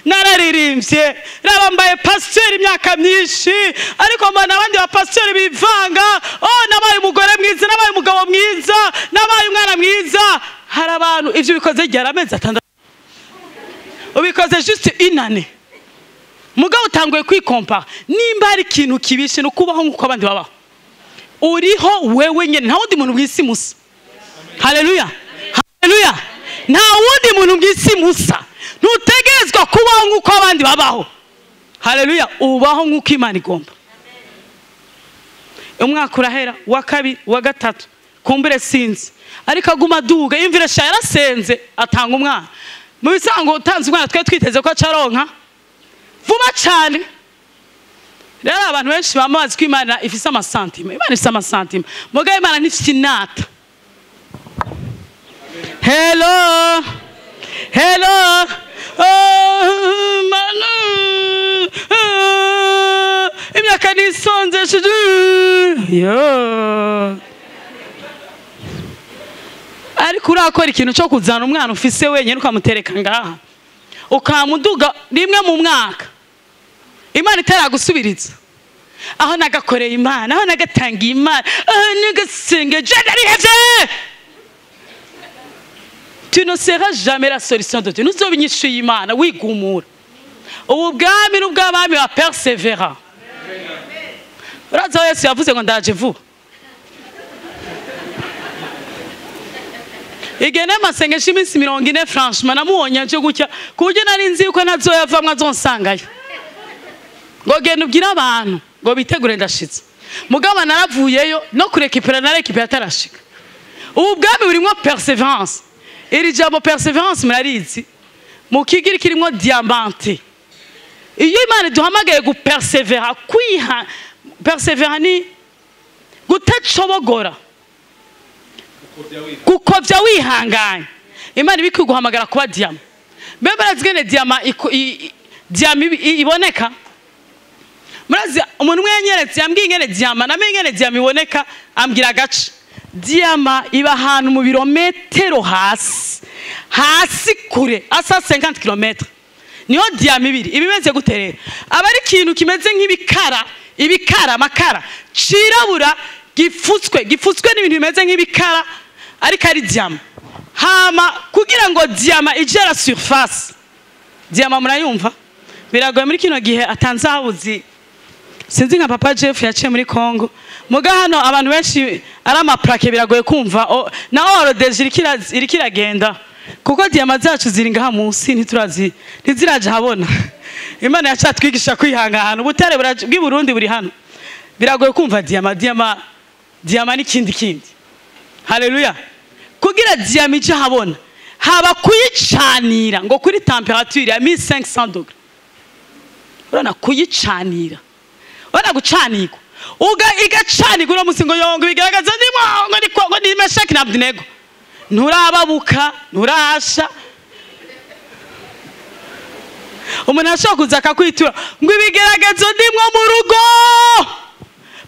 nararirimbye, rabambaye pasteur imyaka myinshi, ariko mbona abandi ba pasteur bivanga, oh nabaye umugore mwiza, nabaye umugabo mwiza, nabaye umwana mwiza. Hari abantu ivyo bikoze ryara amezi 6, ubikoze juste une année. Mugabo utanguye kwikompara. Nimba hari ikintu kibishe no kubaho nkuko abandi babaho, uriho wewe nyene, nta wundi muntu mwisi musa. Haleluya. Haleluya. Nta wundi muntu mwisi musa. Ntutegerezwa kubaho nkuko abandi babaho. Haleluya. Ubaho nkuko Imana igomba. Umwaka urahera, wa kabiri, wa gatatu, kumbure sinzi, ariko aguma duga. Imvira sha yarasenze atanga umwana. Mu bisango utanze umwana twe twiteze ko acaronka vuba cyane. Rero abantu benshi bamazi ko Imana ifise amasantima. Imana ifise amasantima, mugabe Imana ntifise inata. Hello. Hello. Oh, Mana. Imyaka nisonzesheje. Yo. Ariko urakora ikintu cyo kuzana umwana ufise wenyine ukamutereka ngaha, ukamuduga rimwe mu mwaka, Imana itaragusubiriza. Aho nagakoreye Imana, aho nagatangiye Imana, aho nagasengeje narihevye. Tu ne seras jamais la solution de Dieu. Ntuzoba inyishu y'Imana wigumura. Ubu bwami n'ubw'abami ba persevera. Urazi aho Yesu yavuze ngo ndaje vuba. Igihe n'amasengesho iminsi 40 franchement namubonye nje gutya ku buryo nari nzi yuko ntazoyavamwo azonsangayo. Ngo genda ubwire abantu ngo bitegure ndashitse. Mugabo naravuyeyo no kurekipera narekipera atarashika. Ubu bwami burimwo perseverance. Iri jambo perseverance murarizi. Mu kigiri kirimo diamante. Iyo Imana iduhamagaye gupersevera, kwiha persevera ni gutacobogora, gukovya wihanganye. Imana ibikuguhamagara kuba diama. Mbe murazi ngene diama diama iboneka? Murazi umuntu umwe yanyeretse yambwiye ingene diama, namenye ingene diama iboneka, ambwira agace. Diama iba ahantu mu birometero hasi, hasi kure asa 50 km. Niho diama ibiri ibimeze gute rero? Aba ari ikintu kimeze nk'ibikara, ibikara amakara cirabura gifutswe n'ibintu bimeze nk'ibikara ariko ari diama. Hama kugira ngo diama ije la surface, diama murayumva biragoye muri kino gihe atanzabuzi. Sinzi nka papa Jeff yaciye muri Congo. Muga hano abantu benshi ari amaplaque biragoye kumva na oro deje irikiragenda kuko diama zacu ziri ngaha munsi ntiturazi ntiziraje habona. Imana yacatwigisha kwihangana, ubutare bw'i Burundi buri hano. Biragoye kumva diama, diama diama n'ikindi kindi. Haleluya. Kugira diama ije habona haba kuyicanira ngo kuri temperature ya 1500 degrés. Urana kuyicanira. Urana gucanirwa. Uga igacanirwa uno musi ngo yongo bigaragaza ndimo ngo ni ngo ni Meshaki na Abednego. Nturababuka, nturasha. Umuntu ashobora kuza akakwitura ngo ibigaragazo ndimwo mu rugo.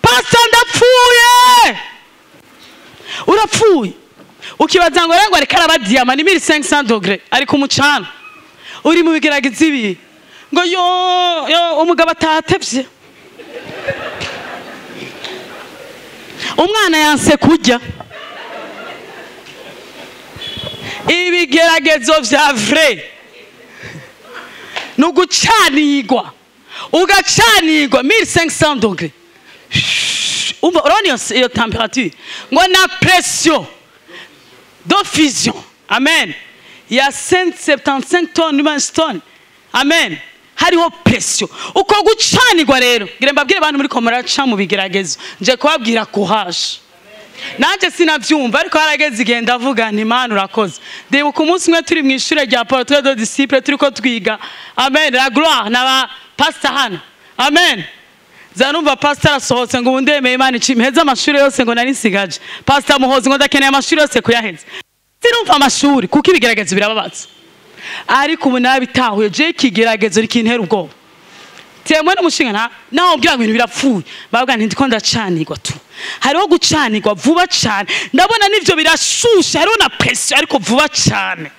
Pastor ndapfuye. Urapfuye. Ukibaza ngo rengwa reka araba diama ni 1500 degrés ari ku mucana. Uri mu bigeragezo ibi. Ngo yo yo umugabo atatevye. Umwana yanse kurya. Ibigeragezo vya vrai nugucanirwa, ugacanirwa 1500 degrés. Umva urabona iyo temperature ngo na pression de fusion. Amen. Ya 175 tonnes tonnes. Amen. Hariho pression. Uko gucanirwa rero ngira mbabwire abantu muri komora mu bigeragezo nje kubabwira courage. Nanje sinavyumva ariko harageze igenda avuga nti Imana urakoze. Ndibuka umunsi umwe turi mu ishure rya Portrait de Disciple turiko twiga. Amen. La gloire naba pastor hano. Amen. Zanumva pastor asohotse ngo ndemeye Imana icimheza amashuri yose ngo nari nsigaje. Pastor Muhozi ngo ndakeneye amashuri yose kuyaheza. Sinumva amashuri kuko ibigeragezo birababaza. Ariko ubu nabitahuye je ikigeragezo rikintera ubwoba. Temwe n'umushinga nta naho mbwira ngo ibintu birapfuye babwa nti ndiko ndacanirwa tu. Hariho gucanirwa vuba cyane, ndabona nivyo birashusha, hariho na pressure ariko vuba cyane.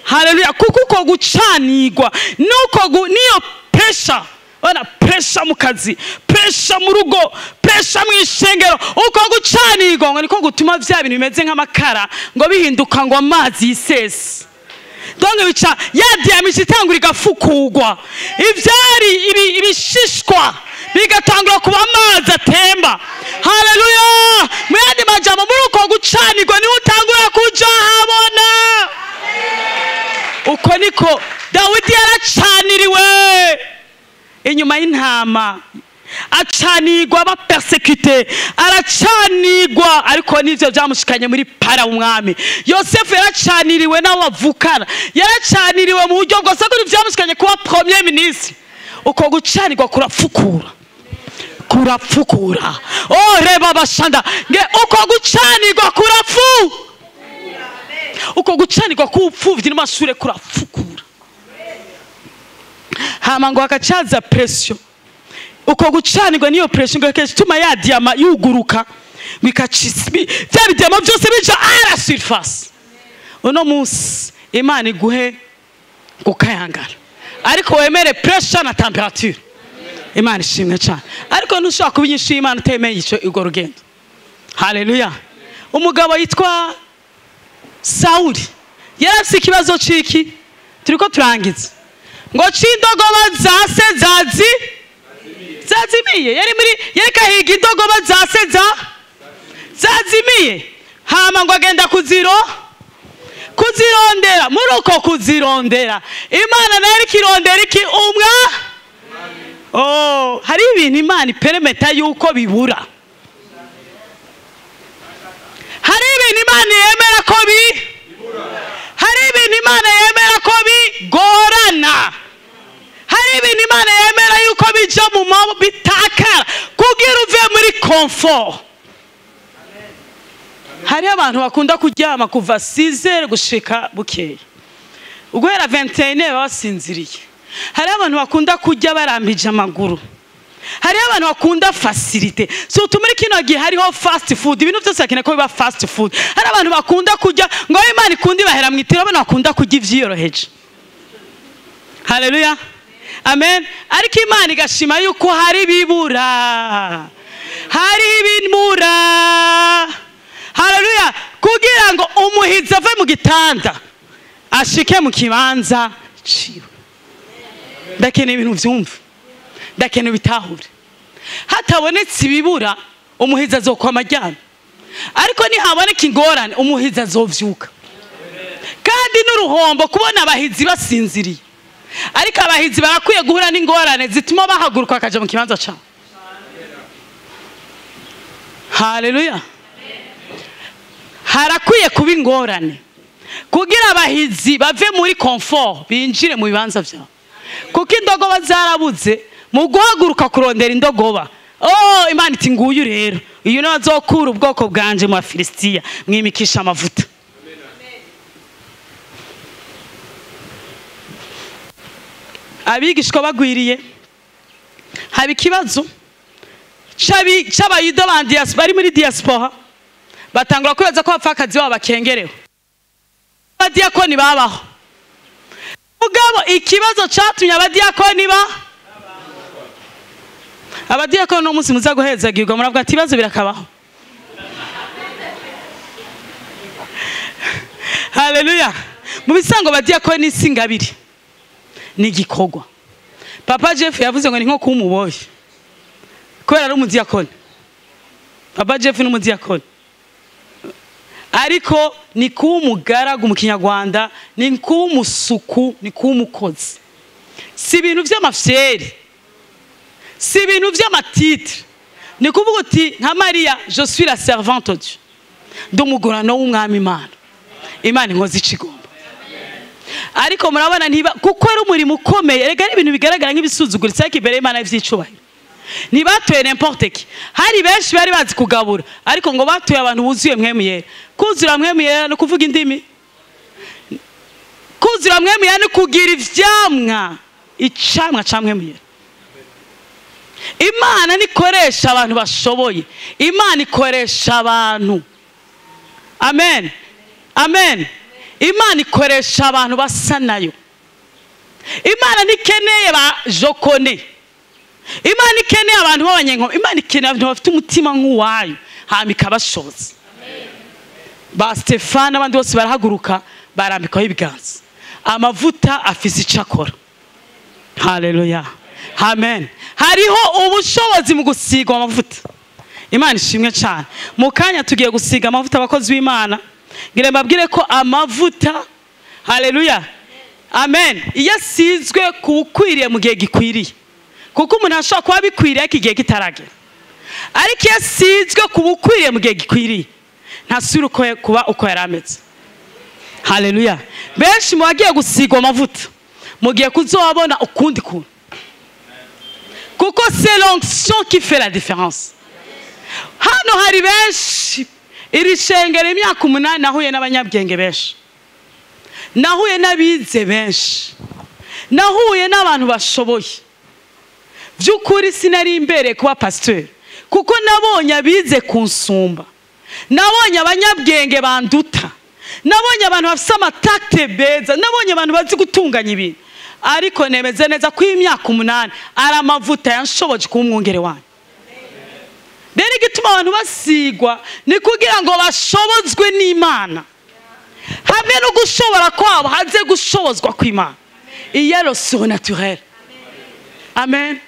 Haleluya. Kuko uko gucanirwa nuko niyo pressure, bana pressure mu kazi, pressure mu rugo, pressure mu ishengero. Uko gucanirwa ngo niko gutuma vya bintu bimeze nk'amakara ngo bihinduka ngo amazi yisese. Donc bica ya diamije itangura igafukugwa, ivyari ibishishwa bigatangura kuba amazi atemba. Haleluya. Mu yandi majambo muri uko gucanirwa niho utangura kuja habona. Uko niko Dawidi yaracaniriwe inyuma y'intama, acanirwa aba persécuté, aracanirwa ariko nivyo byamushikanye muri para umwami. Yosefu yaracaniriwe nawe avukana, yaracaniriwe mu buryo bwose ko byamushikanye kuba premier ministre. Uko gucanirwa kurapfukura, kurapfukura. Oh reba bashanda nge uko gucanirwa kurapfu, uko gucanirwa kupfuvye n'amashure kurapfukura. Hama ngo akacaza pression. Uko gucanirwa niyo pressure ngo ikatuma ya diama yuguruka bikacisi bya bidiama byose bija à la surface. Uno munsi Imana iguhe gukayangana ariko wemere pressure na temperature. Imana ishimwe cyane. Ariko ntushobora kubinyisha Imana utemeye ico urwo rugendo. Haleluya. Umugabo yitwa Sauli Yarafise ikibazo ciki turiko turangiza ngo c'indogoba za se zazimiye. Yari muri yariko ahiga indogoba za se zazimiye, hama ngo agenda kuzirondera. Muri uko kuzirondera Imana nayo iriko irondera iki? Umwa. Oh, hari ibintu Imana iperemeta yuko bibura. Hari ibintu Imana yemera ko hari ibintu Imana yemera ko bigorana. Hari ibintu Imana yemera yuko bija mu maboko bitakara kugira uve muri comfort. Hari abantu bakunda kuryama kuva 6h gushika bukeye, uguhera 21h basinziriye. Hari abantu bakunda kurya barambije amaguru. Hari abantu bakunda facilité. Surtout muri kino gihe hariho fast food, ibintu byose bakeneye ko biba fast food. Hari abantu bakunda kurya ngo Imana ikundi bahera mu itiro, abantu bakunda kurya ivyiyoroheje. Haleluya, amen. Ariko Imana igashima yuko hari bibura, hari ibimura. Haleluya, kugira ngo umuhizi ave mu gitanda ashike mu kibanza ciwe. Ndakeneye ibintu vyumva, ndakeneye bitahure. Hatabonetse ibibura umuhizi azokwama aryamye, ariko nihaboneka ingorane umuhizi azovyuka. Kandi n'uruhombo kubona abahizi basinziriye, ariko abahizi barakwiye guhura n'ingorane zituma bahaguruka bakaja mu kibanza cabo. Haleluya. Harakwiye kuba ingorane kugira abahizi bave muri comfort binjire mu bibanza vyabo. Kuko indogoba zarabuze, mu guhaguruka kurondera indogoba, oh, Imana iti nguyu rero, uyu niwe azokura ubwoko bwanje mu Bafilisitiya, mwimikisha amavuta. Abigishwa bagwiriye, haba ikibazo c'abayuda bari muri diaspora, batangura kwibaza ko abapfakazi babo bakengerewe. Abadiyakoni babaho. Mugabo ikibazo catumye abadiyakoni abadiyakoni no munsi muza guhezagirwa, muravuga ati ibibazo birakabaho. Haleluya. Mu bisango abadiyakoni si ingabire, ni igikorwa. Papa Jeff yavuze ngo ni nko kumuboye kubera ari umudiyakoni. Papa Jeff ni umudiyakoni, ariko ni kuba umugaragu mu Kinyarwanda, ni kuba umusuku, ni kuba umukozi. Si ibintu vy'amafyeri, si ibintu vy'amatitre. Ni kuvuga uti nka Maria, je suis la servante de Dieu, ndi umugurano w'umwami Imana, Imana inkozi icigomba. Ariko murabona ntiba kuko ari umurimo ukomeye. Erega ari ibintu bigaragara nk'ibisuzuguritse, ariko imbere y'Imana ivyicubahiro. Ntibatuye n'importe qui. Hari benshi bari bazi kugabura, ariko ngo batuye abantu buzuye mwemu yera. Kuzura mwemu yera no kuvuga indimi, kuzura mwemu yera no kugira ivyamwa, icamwa ca mwemu yera. Imana nikoresha abantu bashoboye, Imana ikoresha abantu. Amen, amen. Imana ikoresha abantu basa nayo. Imana ntikeneye ba jokone, Imana ikeneye abantu b'abanyenkoma, Imana ikeneye abantu bafite umutima nk'uwayo, hama ikabashoboza. Ba Stefano abandi bose barahaguruka barambikaho ibiganza. Amavuta afise ico akora. Haleluya, amen. Hariho ubushobozi mu gusiga amavuta. Imana ishimwe cyane. Mu kanya tugiye gusiga amavuta abakozi b'Imana. Ngira mbabwire ko amavuta, haleluya, amen, iyo asizwe kuwukwiriye mu gihe gikwiriye, kuko umuntu ashobora kuba bikwiriye ariko igihe kitaragera, ariko iyo asizwe kuwukwiriye mu gihe gikwiriye ntasubira uko kuba uko yari ameze. Haleluya. Benshi mu bagiye gusigwa amavuta mugiye kuzobona ukundi kuntu, kuko c'est l'onction qui fait la différence. Hano hari benshi iri shengero imyaka 8 nahuye n'abanyabwenge benshi, nahuye n'abize benshi, nahuye n'abantu bashoboye. By'ukuri sinari imbere kuba pasteur, kuko nabonye abize kunsumba, nabonye abanyabwenge banduta, nabonye abantu bafite amatakte beza, nabonye abantu bazi gutunganya ibintu. Ariko nemeze neza ko imyaka 8 ari amavuta yanshoboje kuba umwungere wanyu. Rero igituma abantu basigwa ni kugira ngo bashobozwe n'Imana. Hamwe Hamwe no gushobora kwabo haze gushobozwa kw'Imana. Iya le surnaturel. Amen.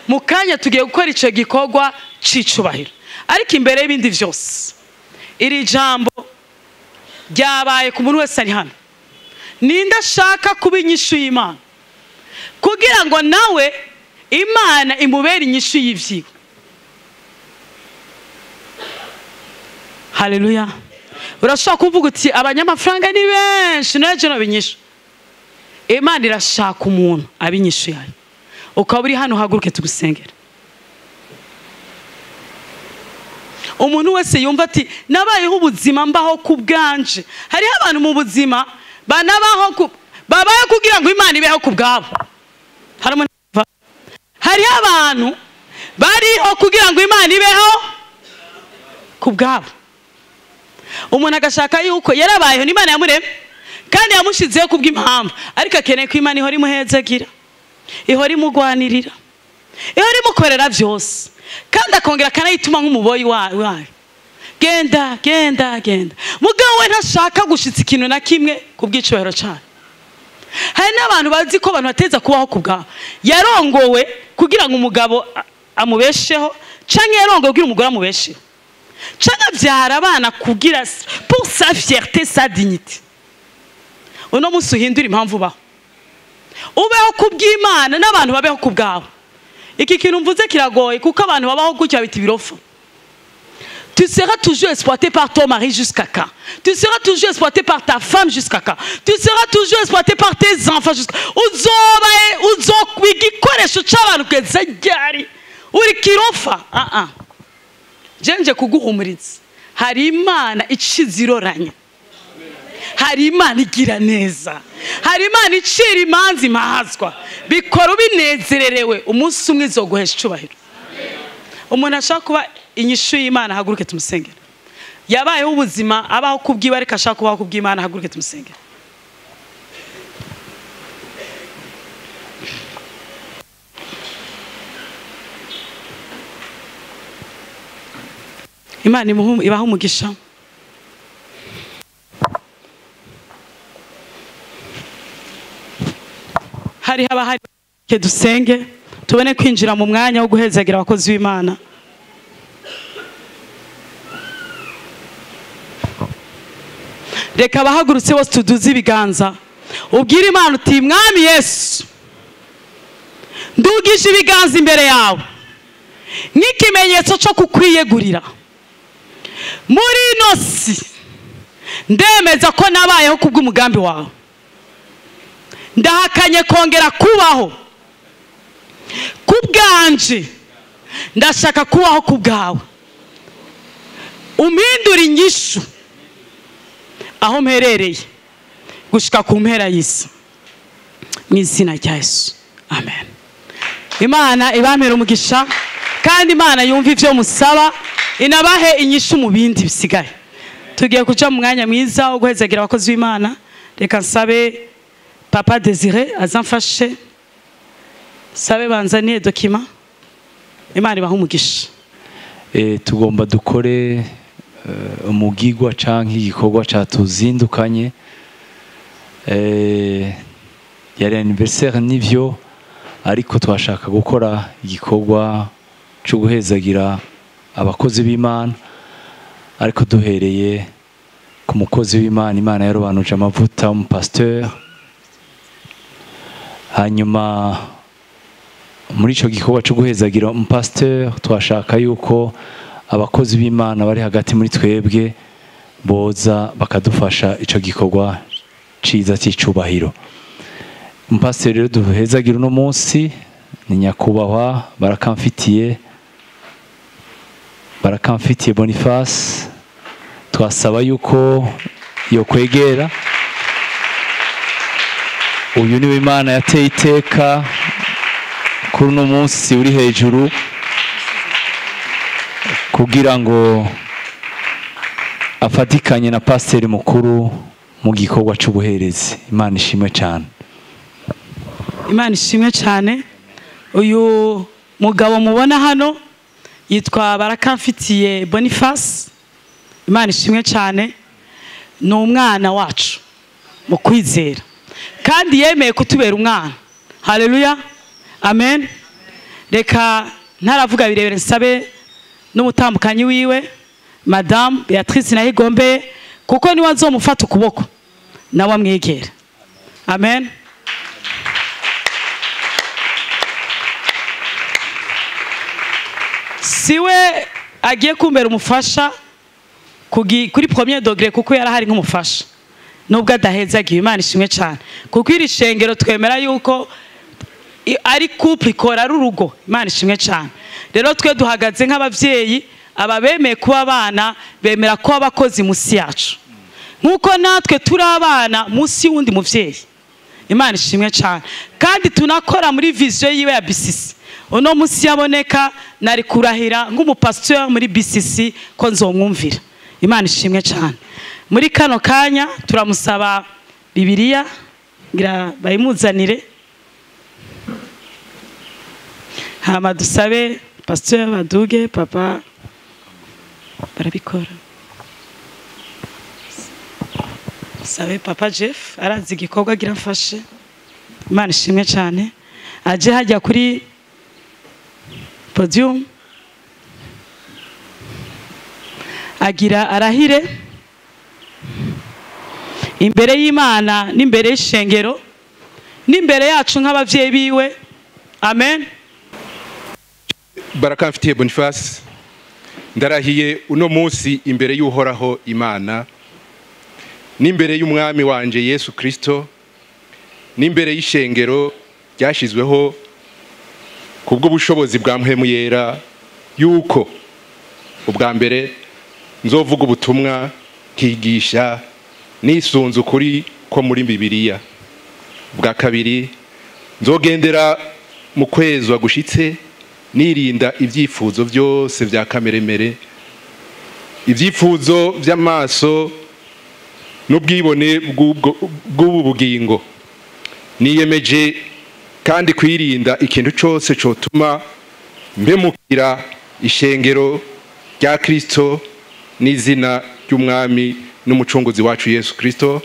Mu kanya tugiye gukora ico gikorwa c'icubahiro. Ariko imbere y'ibindi vyose, iri jambo ryabaye ku muntu wese ari hano. Ninde ashaka kuba inyishu y'Imana kugira ngo nawe Imana imubere inyishu y'ivyiwe? Haleluya. Urashaka kuvuga uti abanyamafaranga ni benshi naje nabinyishu. Imana irashaka umuntu abinyishu yayo. Ukaba uri hano haguruke tugusengera. Umuntu wese yumva ati nabayeho ubuzima mbaho ku bwanje. Hariho abantu mu buzima banabaho babaye kugira ngo Imana ibeho ku bwabo. Hariho abantu bariho kugira ngo Imana ibeho ku bwabo. Umuntu agashaka yuko yarabayeho n'Imana yamuremye kandi yamushizeho kubw'impamvu, ariko akeneye ko Imana ihora imuhezagira, ihora imugwanirira, ihora imukorera byose, kandi akongera akanayituma nk'umuboyi wayo. Genda genda genda. Mugabo we ntashaka gushitsa ikintu na kimwe ku bw'icubahiro cyayo. Hari n'abantu bazi ko abantu bateza kubaho ku bwabo. Yarongowe kugira ngo umugabo amubesheho, canke yarongowe kugira umugore amubesheho, canke abyara abana kugira pour sa fierté, sa dignité. Uno munsi uhindura impamvu ubaho, ubeho ku bw'Imana n'abantu babeho ku bwabo. Iki kintu mvuze kiragoye kuko abantu babaho gutya bita ibirofa. Tu seras toujours exploité par ton mari jusqu'à quand? Tu seras toujours exploité par ta femme jusqu'à quand? Tu seras toujours exploité par tes enfants jusqu'à quand? Uzoba igikoresho c'abantu kugeza ryari? Uri kirofa? Jenje kuguhumuriza. Hari Imana iciziroranye. Hari Imana igira neza. Hari Imana icira imanza imahazwa. Bikora ubinezererewe, umunsi umwe izoguhesha icubahiro. Umuntu ashaka kuba inyishu y'Imana haguruke tumusengera. Yabayeho ubuzima abaho kubwiwe ariko ashaka kubaho kubw'Imana haguruke tumusengera. Imana ibahe umugisha. Hari haba hari dusenge tubone kwinjira mu mwanya wo guhezagira abakozi b'Imana. Reka abahagurutse bose tuduze ibiganza, ubwire Imana uti Mwami Yesu, ndugije ibiganza imbere yawe nk'ikimenyetso cyo kukwiyegurira. Muri ino si ndemeza ko nabayeho kubw'umugambi wawe. Ndahakanye kongera kubaho kubwanje, ndashaka kubaho kubwawe. Umpindure inyishu aho mperereye gushika ku mpera y'isi, mu izina rya Yesu, amen. Imana ibampere umugisha, kandi Imana yumva ivyo musaba, inabahe inyishu mu bindi bisigaye. Tugiye kuja mu mwanya mwiza wo guhezagira abakozi b'Imana. Reka nsabe Papa Desire azamfashe, sabe banzaniye dokima. Imana ibahe umugisha.
Tugomba dukore umugigwa canke igikorwa catuzindukanye. Yari anniversaire nivyo, ariko twashaka gukora igikorwa cyo guhezagira abakozi b'Imana, ariko duhereye ku mukozi w'Imana Imana yarobanuje amavuta, umupasteur. Hanyuma muri ico gikorwa cyo guhezagira umupasteur twashaka yuko abakozi b'Imana bari hagati muri twebwe boza bakadufasha ico gikorwa ciza cy'icubahiro. Umupasteur rero duhezagira uno munsi ni nyakubahwa Barakamfitiye Boniface. Twasaba yuko yo kwegera uyu niwe Imana yateye iteka kuri uno munsi uri hejuru, kugira ngo afatikanye na pasiteri mukuru mu gikorwa cy'ubuherezi. Imana ishimwe cyane.
Imana ishimwe cyane. Uyu mugabo mubona hano yitwa Barakamfitiye Boniface. Imana ishimwe cyane. Ni umwana wacu. Mu kwizera. Kandi yemeye kutubera umwana. Haleluya, amen. Reka ntaravuga birebere nsabe n'umutambukanyi wiwe Madame Beatrice Nahigombe, kuko niwe azomufata ukuboko nawe amwegera. Amen. Siwe agiye kumbera umufasha kuri premier degré, kuko yarahari nk'umufasha nubwo adahezagiye. Imana ishimwe cyane, kuko iri shengero twemera yuko ari couple ikora ari urugo. Imana ishimwe cyane. Rero twe duhagaze nk'abavyeyi, ababemeye kuba abana bemera kuba abakozi musi yacu, nkuko natwe turi abana musi y'uwundi muvyeyi. Imana ishimwe cyane. Kandi tunakora muri vision yiwe ya BCC. Uno musi yaboneka nari kurahira nk'umupasteur muri BCC ko nzomwumvira. Imana ishimwe cyane. Muri kano kanya turamusaba Bibiliya ngira bayimuzanire, hama dusabe pasteur baduge, papa barabikora. Sabe papa Jeff arazi igikorwa agira mfashe. Imana ishimwe cyane. Aje hajya kuri podium agira arahire imbere y'Imana n'imbere y'ishengero n'imbere yacu nk'abavyeyi biwe. Amen.
Barakamfitiye Boniface, ndarahiye uno munsi imbere y'Uhoraho Imana n'imbere y'umwami wanje Yesu Kristo n'imbere y'ishengero ryashizweho kubwo bushobozi bwa Mpwemu Yera, yuko ubwa mbere nzovuga ubutumwa nkigisha nisunze ukuri ko muri Bibiliya. Ubwa kabiri nzogendera mu kwezwa gushitse, nirinda ibyifuzo byose bya kameremere, ibyifuzo by'amaso n'ubwibone bw'ubu bugingo. Niyemeje kandi kwirinda ikintu cyose cyotuma mbemukira ishengero rya Kristo n'izina ry'umwami n'umucunguzi wacu Yesu Kristo.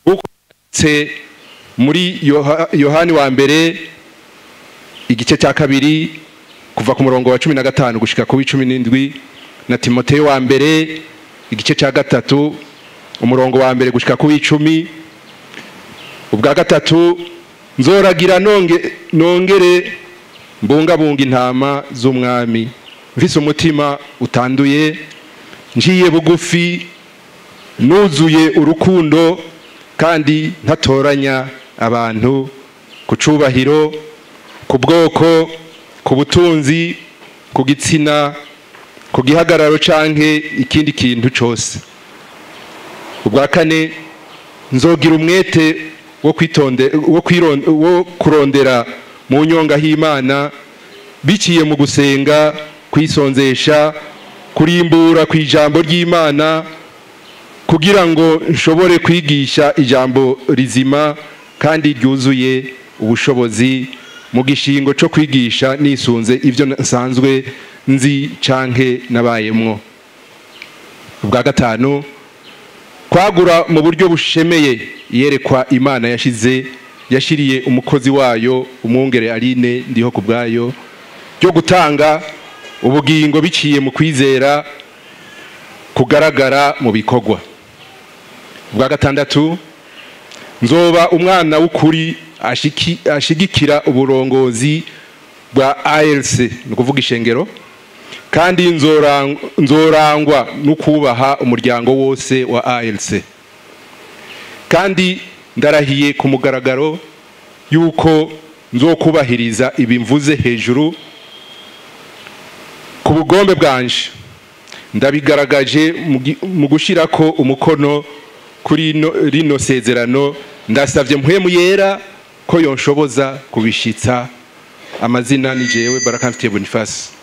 Uko muri Yohani wa mbere igice cya 2 kuva ku murongo wa 15 gushika ku 17, na Timoteyo wa mbere igice cya 3 umurongo wa mbere gushika ku 10. Ubwa gatatu nzoragira nongere mbungabunga intama z'umwami, mfise umutima utanduye, njiye bugufi, nuzuye urukundo, kandi ntatoranya abantu ku cubahiro, ku bwoko, ku butunzi, ku gitsina, ku gihagararo canke ikindi kintu cose. Ubwa kane nzogira umwete wo kurondera mu nyonga h'Imana biciye mu gusenga, kwisonzesha, kurimbura ku ijambo ry'Imana, kugira ngo nshobore kwigisha ijambo rizima kandi ryuzuye ubushobozi mu gishingo cyo kwigisha nisunze ivyo nsanzwe nzi canke nabayemwo. Ubwa gatanu kwagura mu buryo bushemeye yerekwa Imana yashiriye umukozi wayo umwungere Aline Ndiho kubwayo, ryo gutanga ubugingo biciye mu kwizera kugaragara mu bikorwa. Ubwa gatandatu nzoba umwana w'ukuri ashigikira uburongozi bwa ALC, ni kuvuga ishengero, kandi nzorangwa no kubaha umuryango wose wa ALC. Kandi ndarahiye ku mugaragaro yuko nzokubahiriza ibimvuze hejuru ku bugombe bwanje. Ndabigaragaje mu gushirako umukono kuri rino sezerano. Ndasavye Mpwemu Yera ko yonshoboza kubishitsa. Amazina ni jewe Barakamfitiye Boniface.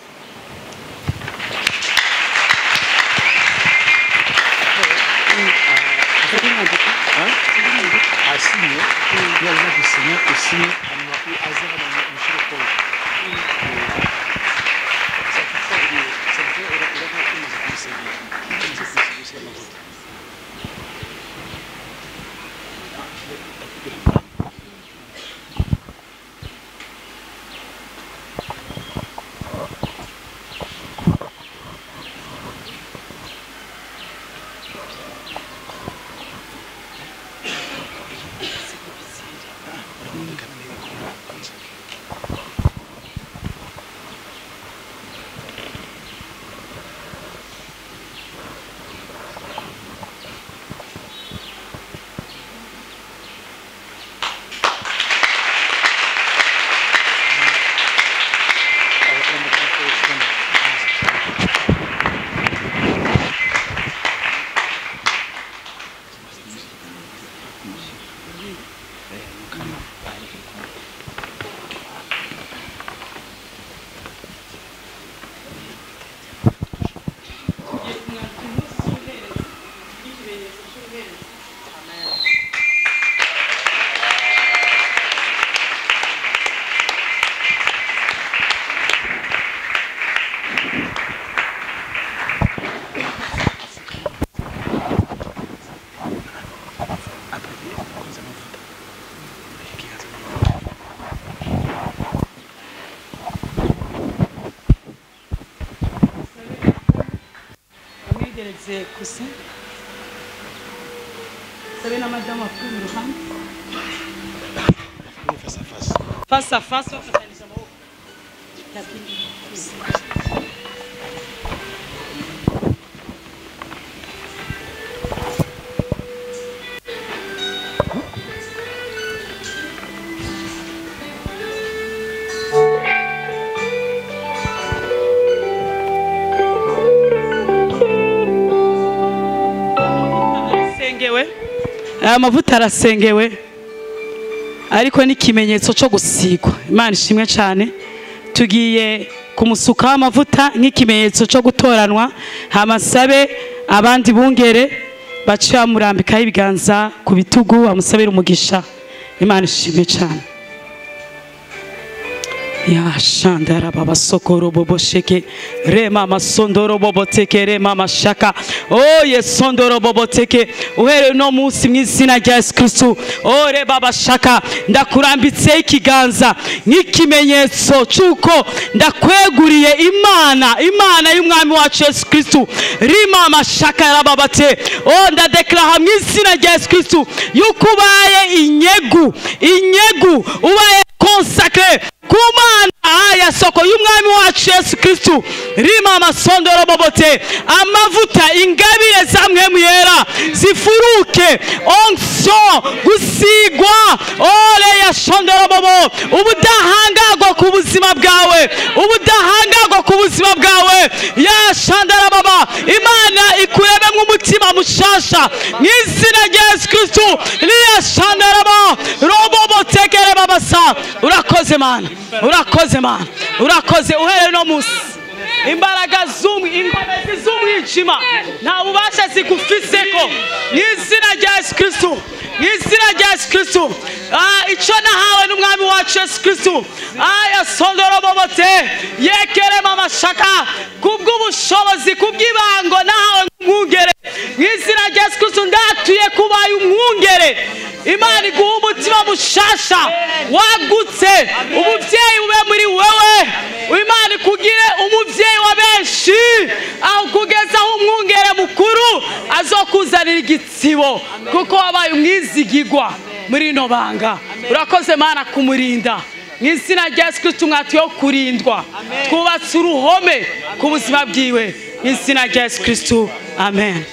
Mumwegereze kuse sabe na madamu apfuye mu ruhande face à face bafatanije amaboko. Aya mavuta arasengewe ariko ni ikimenyetso cyo gusigwa. Imana ishimwe cyane. Tugiye kumusukaho amavuta nk'ikimenyetso cyo gutoranwa, hamasabe abandi bungere bace bamurambikaho ibiganza ku bitugu bamusabire umugisha. Imana ishimwe cyane. Ya shandara baba sokoro bobo sheke rema masondoro bobo teke rema mashaka oh yes sondoro bobo teke uhere no munsi mw'izina rya Yesu Kristo oh re baba shaka ndakurambitse ikiganza nk'ikimenyetso cyuko ndakweguriye Imana, Imana y'umwami wacu Yesu Kristo rima mashaka rababate oh ndadeklara mw'izina rya Yesu Kristo yuko ubaye inyegu, inyegu ubaye consacré kumana aya soko y'umwami wacu Yesu Kristo rima amasondoro bobote amavuta ingabire zamwe muyera zifuruke onction gusigwa ole ya sondoro bobo ubudahangagwa ku buzima bwawe, ubudahangagwa ku buzima bwawe ya shandara baba. Imana ikurebe nk'umutima mushasha mw'izina rya Yesu Kristo liya shandara baba robobo tekere babasa. Urakoze Mana, urakoze Mana, urakoze. Uhereye no munsi imbaraga z'umwe z'umwijima nta bubasha zigufiseko mw'izina rya Yesu Kristo, mw'izina rya Yesu Kristo. Icyo nahawe n'umwami wacu Yesu Kristo aya sondoro bobote yekere mama shaka kubw'ubushobozi kubw'ibango nahawe nk'umwungere mw'izina rya Yesu Kristo ndatuye kubaye umwungere. Imana iguha umutima mushasha wagutse, umubyeyi ube muri wewe. Imana ikugire umubyeyi wa benshi aho kugeza aho umwungere mukuru azokuzanira igitsibo kuko wabaye umwizigigwa muri ino banga. Urakoze Mana kumurinda mw'izina rya Yesu Kristo mwatuye kurindwa, twubatse uruhome ku buzima bwiwe mw'izina rya Yesu Kristo, amen.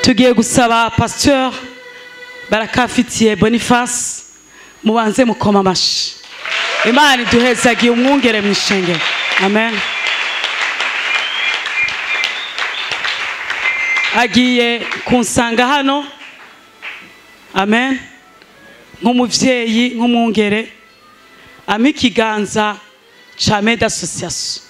Tugiye gusaba pasteur Barakafitiye Boniface mubanze mukoma amashi. Imana iduhezagiye umwungere mw'ishengero. Amen. Agiye kunsanga hano, amen, nk'umuvyeyi nk'umwungere ampa ikiganza ca Med Association.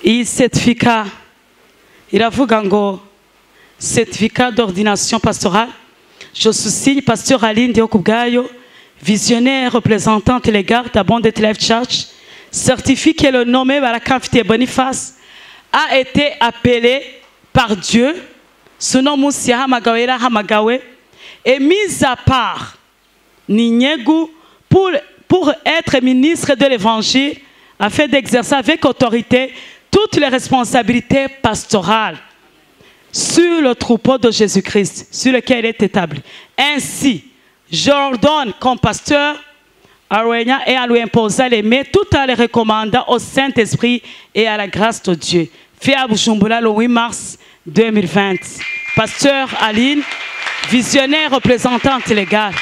Iyi certificat iravuga ngo certificat d'ordination pastorale. Je souscris pasteur Aline Ndihokubwayo, visionnaire représentante légale d'Abundant Life Church, certifie que le nommé Barakafitiye Boniface a été appelé par Dieu, ce nom munsi yahamagawe yarahamagawe, et mis à part Ninyegu pour être ministre de l'Évangile afin d'exercer avec autorité toutes les responsabilités pastorales. sur le troupeau de Jésus-Christ, sur lequel il est établi. Ainsi, j'ordonne comme pasteur à Rwenya et à lui imposer les mains, tout en les recommandant au Saint-Esprit et à la grâce de Dieu. Fait à Bujumbura le 8 mars 2020. Pasteur Aline, visionnaire représentante légale.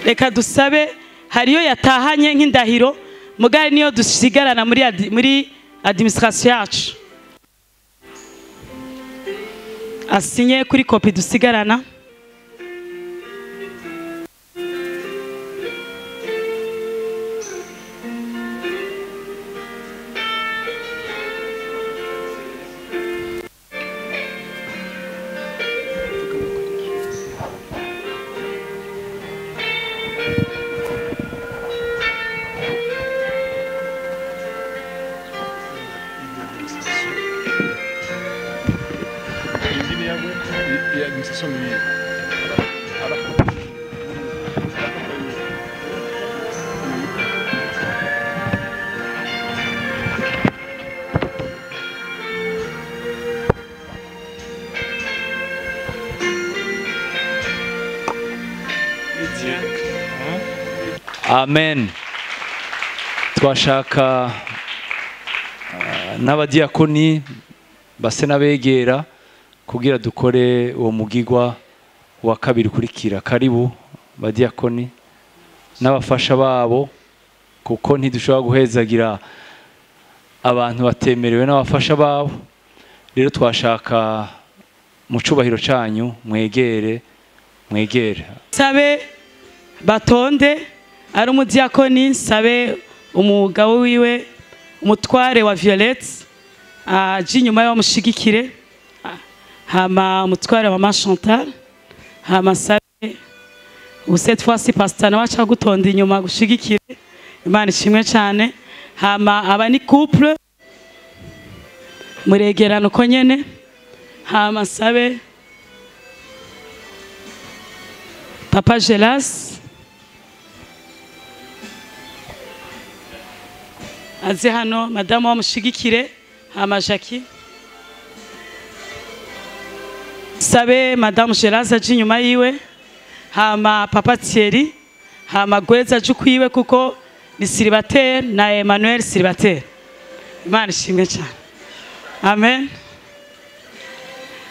Reka dusabe hariyo yatahanye nk'indahiro mugari niyo dusigarana muri administration yacu asinye kuri kopi dusigarana.
Amen. Twashaka n'abadiakoni base n'abegera kugira dukore uwo mugigwa wa kabiri kurikira. Karibu badiakoni n'abafasha babo, kuko ntidushobora guhezagira abantu batemerewe n'abafasha babo. Rero twashaka mu cubahiro canyu mwegere mwegere.
Sabe batonde ari umudiakoni, sabe umugabo wiwe umutware wa Violette aje inyuma bamushigikire, hama umutware wa Mama Chantal, hama sabe ubu cette fois-ci pastor nawe aca gutonda inyuma gushigikire. Imana ishimwe cyane. Hama aba ni couple muregerano ko nyene. Hama sabe Papa Gelas aze hano, madamu wamushigikire. Hama Jackie sabe madamu Gelas aje inyuma yiwe, hama Papa Thierry, hama Gweza aje kwiwe kuko ni célibataire na Emmanuel célibataire. Imana ishimwe cyane. Amen.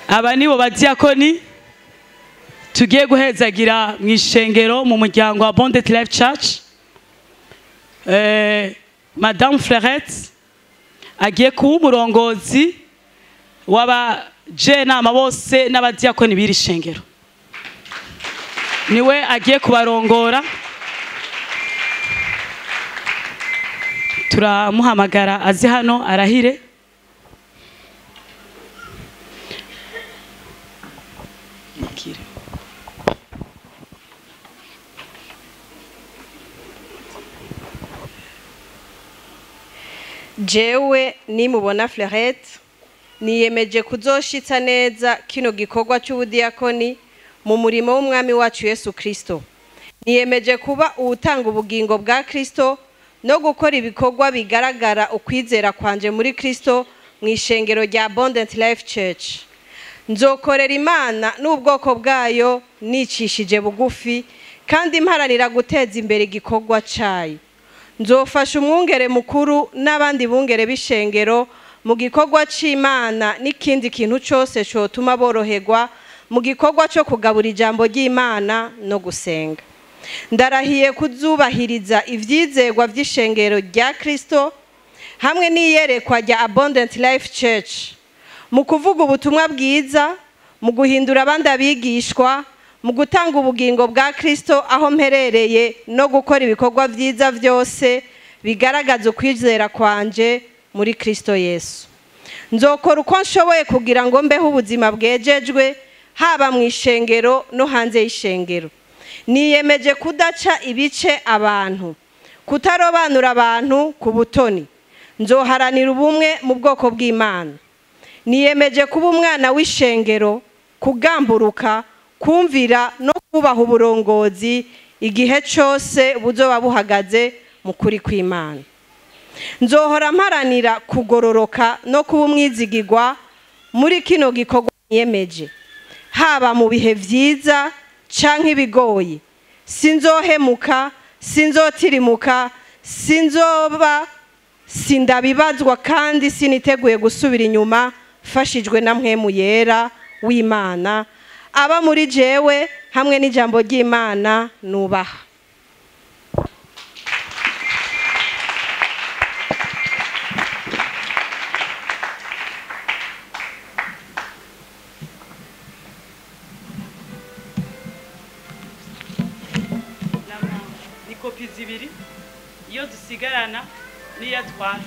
Aba nibo badiakoni tugiye guhezagira mu ishengero mu muryango wa Abundant Life Church. Madame Fleurette agiye kuba umurongozi w'abajenama bose n'abadiakoni b'iri shengero, niwe agiye kubarongora. Turamuhamagara azi hano arahire.
Jewe nimubona Fleurette niyemeje kuzoshitsa neza kino gikorwa cy'ubudiakoni mu murimo w'umwami wacu Yesu Kristo. Niyemeje kuba uwutanga ubugingo bwa Kristo no gukora ibikorwa bigaragara ukwizera kwanje muri Kristo mu ishengero rya Abundant Life Church. Nzokorera Imana n'ubwoko bwayo nicishije bugufi kandi mparanira guteza imbere igikorwa cayo. Nzofasha umwungere mukuru n'abandi bungere b'ishengero mu gikorwa c'Imana n'ikindi kintu cyose cotuma boroherwa mu gikorwa cyo kugabura ijambo ry'Imana no gusenga. Ndarahiye kuzubahiriza ivyizerwa vy'ishengero rya Kristo Hamwe n'iyerekwa rya Abundant Life Church mu kuvuga ubutumwa bwiza, mu guhindura abandi abigishwa, mu gutanga ubugingo bwa Kristo aho mperereye no gukora ibikorwa byiza byose bigaragaza ukwizera kwanje muri Kristo Yesu. Nzokora uko nshoboye kugira ngo mbeho ubuzima bwejejwe, haba mu ishengero no hanze y'ishengero. Niyemeje kudaca ibice abantu, kutarobanura abantu ku butoni. Nzoharanira ubumwe mu bwoko bw'Imana. Niyemeje kuba umwana w'ishengero, kugamburuka, kumvira no kubaha uburongozi igihe cyose buzoba buhagaze mu kuri kw'Imana. Nzohora mparanira kugororoka no kuba umwizigirwa muri kino gikorwa niyemeje, haba mu bihe vyiza canke ibigoye. Sinzohemuka, sinzotirimuka, sinzoba sindabibazwa kandi siniteguye gusubira inyuma, mfashijwe na Mpwemu Yera w'Imana aba muri jewe hamwe n'ijambo ry'Imana nubaha.
Ni kopi zibiri, iyo dusigarana n'iyo atwara.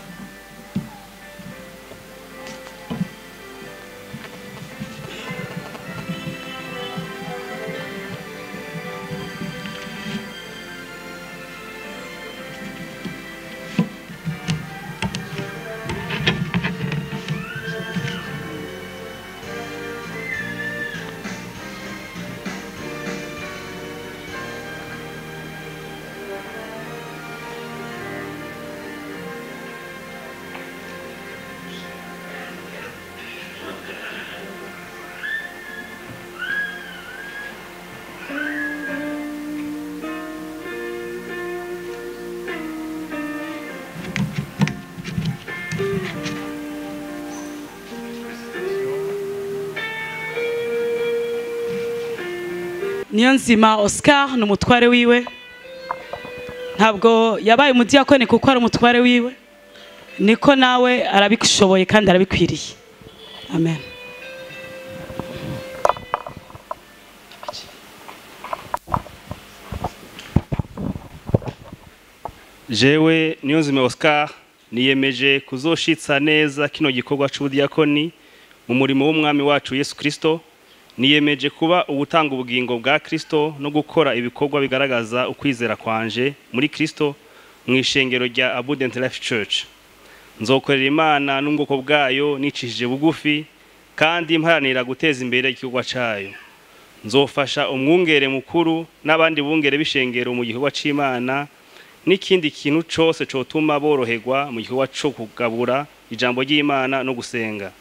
Niyonzima Oscar ni umutware wiwe, ntabwo yabaye umudiyakoni kuko ari umutware wiwe, niko nawe arabishoboye kandi arabikwiriye. Amen.
Jewe Niyonzima Oscar niyemeje kuzoshitsa neza kino gikorwa c'ubudiyakoni mu murimo w'umwami wacu Yesu Kristo. Niyemeje kuba ubutanga ubugingo bwa Kristo no gukora ibikorwa bigaragaza ukwizera kwanje muri Kristo mu ishengero rya Abundant Life Church. Nzokorera Imana n'ubwoko bwayo nicishije bugufi kandi mparanira guteza imbere igikorwa cayo. Nzofasha umwungere mukuru n'abandi bungere b'ishengero mu gikorwa c'Imana n'ikindi kintu cose cotuma boroherwa mu gikorwa co kugabura ijambo ry'Imana no gusenga.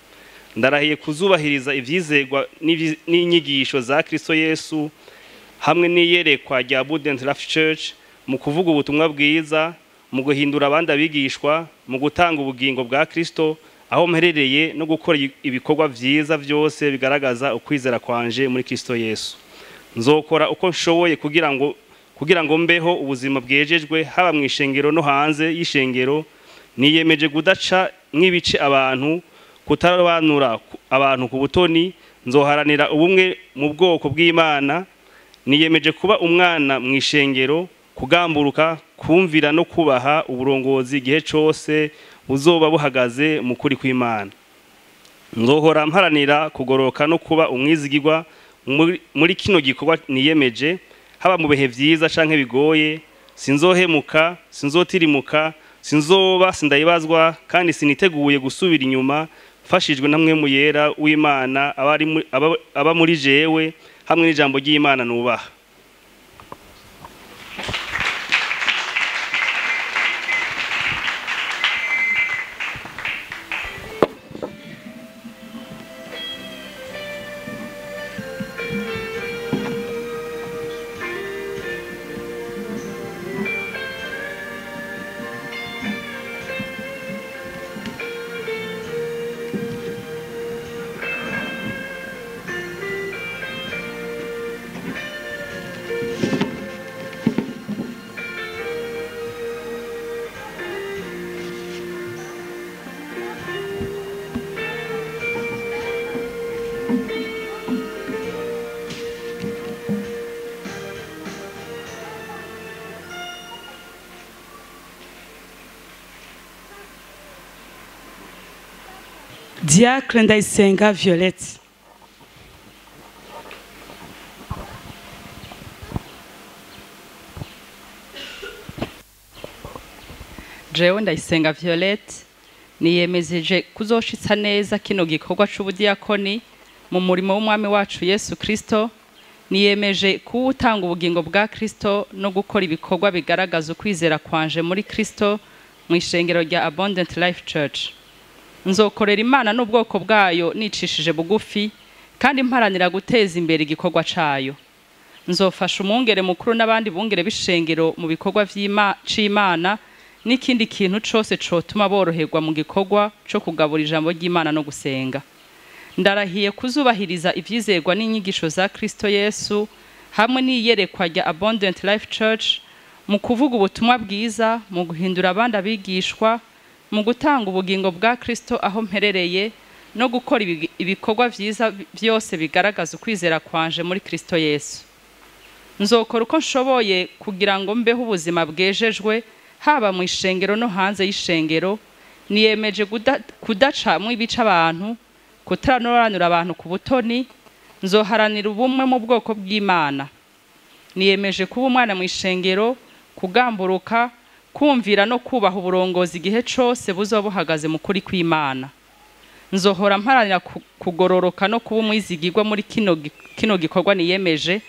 Ndarahiye kuzubahiriza ivyizegwa n'inyigisho za Kristo Yesu hamwe n'iyerekwa rya Abundant Life Church mu kuvuga ubutumwa bwiza, mu guhindura abandi abigishwa, mu gutanga ubugingo bwa Kristo aho mperereye no gukora ibikorwa vyiza vyose bigaragaza ukwizera kwanje muri Kristo Yesu. Nzokora uko nshoboye kugira ngo mbeho ubuzima bwejejwe haba mu ishengero no hanze y'ishengero. Niyemeje kudaca nk'ibice abantu, kutarobanura abantu ku butoni. Nzoharanira ubumwe mu bwoko bw'Imana. Niyemeje kuba umwana mu ishengero, kugamburuka, kumvira no kubaha uburongozi igihe cose buzoba buhagaze mu kuri kw'Imana. Nzohora mparanira kugoroka no kuba umwizigirwa muri kino gikorwa niyemeje, haba mu bihe vyiza canke bigoye. Sinzohemuka, sinzotirimuka, sinzoba sindayibazwa kandi siniteguye gusubira inyuma, mfashijwe na Mpwemu Yera w'Imana aba muri jewe hamwe n'ijambo ry'Imana nubaha.
Diacre Ndayisenga Violette.
Jewe Ndayisenga Violette niyemezeje kuzoshitsa neza kino gikorwa c'ubudiyakoni mu murimo w'umwami wacu Yesu Kristo. Niyemeje kuwutanga ubugingo bwa Kristo no gukora ibikorwa bigaragaza ukwizera kwanje muri Kristo mu ishengero rya Abundant Life Church. Nzokorera Imana n'ubwoko bwayo nicishije bugufi kandi mparanira guteza imbere igikorwa cayo. Nzofasha umwungere mukuru n'abandi bungere b'ishengero mu bikorwa c'Imana n'ikindi kintu cose cotuma boroherwa mu gikorwa co kugabura ijambo ry'Imana no gusenga. Ndarahiye kuzubahiriza ivyizerwa n'inyigisho za Kristo Yesu hamwe n'iyerekwa rya Abundant Life Church mu kuvuga ubutumwa bwiza, mu guhindura abandi abigishwa, mu gutanga ubugingo bwa Kristo aho mperereye no gukora ibikorwa vyiza vyose bigaragaza ukwizera kwanje muri Kristo Yesu. Nzokora uko nshoboye kugira ngo mbeho ubuzima bwejejwe haba mu ishengero no hanze y'ishengero. Niyemeje kudacamwo ibice abantu, kutanoranura abantu ku butoni. Nzoharanira ubumwe mu bwoko bw'Imana. Niyemeje kuba umwana mu ishengero, kugamburuka, kumvira no kubaha uburongozi igihe cose buzoba buhagaze mu kuri kw'Imana. Nzohora mparanira kugororoka no kuba umwizigirwa muri kino gikorwa niyemeje,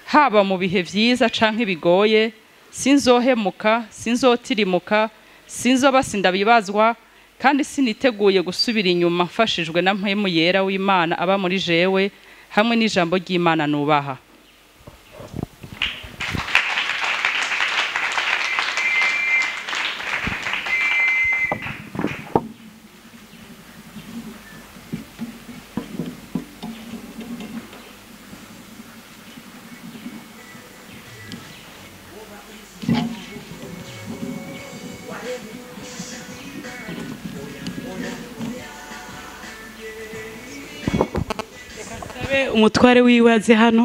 haba mu bihe vyiza canke bigoye. Sinzohemuka, sinzotirimuka, sinzoba sindabibazwa, kandi siniteguye gusubira inyuma mfashijwe na Mpwemu Yera w'Imana aba muri jewe hamwe n'ijambo ry'Imana nubaha.
Umutware wiwe aze hano.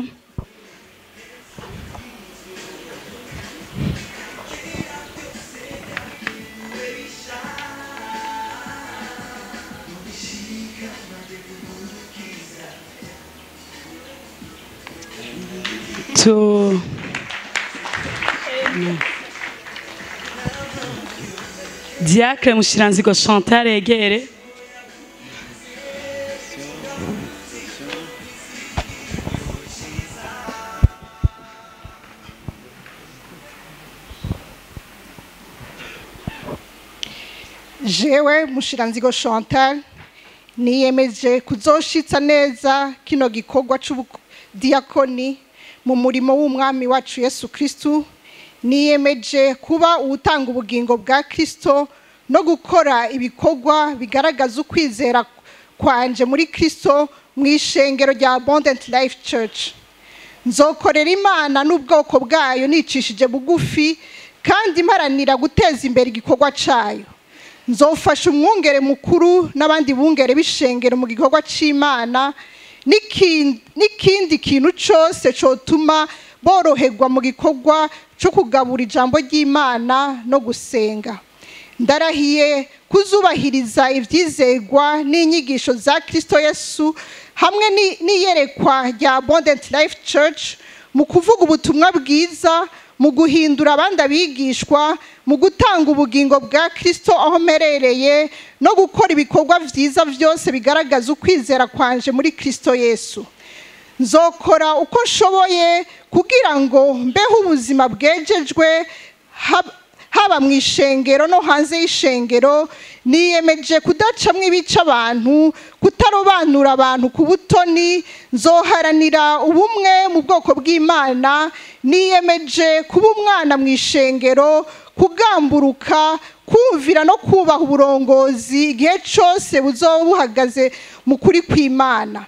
Diacre Mushiranzigo Chantal egere.
Jewe Mushiranzigo Chantal niyemeje kuzoshitsa neza kino gikorwa c'ubudiyakoni mu murimo w'umwami wacu Yesu Kristo. Niyemeje kuba uwutanga ubugingo bwa Kristo no gukora ibikorwa bigaragaza ukwizera kwanje muri Kristo mu ishengero rya Abundant Life Church. Nzokorera Imana n'ubwoko bwayo nicishije bugufi kandi mparanira guteza imbere igikorwa cayo. Nzofasha umwungere mukuru n'abandi bungere b'ishengero mu gikorwa c'Imana n'ikindi kintu cose cotuma boroherwa mu gikorwa cyo kugabura ijambo ry'Imana no gusenga. Ndarahiye kuzubahiriza ivyizerwa n'inyigisho za Kristo Yesu hamwe n'iyerekwa rya Abundant Life Church mu kuvuga ubutumwa bwiza, mu guhindura abandi abigishwa, mu gutanga ubugingo bwa Kristo aho mperereye no gukora ibikorwa vyiza vyose bigaragaza ukwizera kwanje muri Kristo Yesu. Nzokora uko nshoboye kugira ngo mbeho ubuzima bwejejwe haba mu ishengero no hanze y'ishengero. Niyemeje kudacamwo ibice abantu, kutarobanura abantu ku butoni. Nzoharanira ubumwe mu bwoko bw'Imana. Niyemeje kuba umwana mu ishengero, kugamburuka, kumvira no kubaha uburongozi igihe cose buzoba buhagaze mu kuri kw'Imana.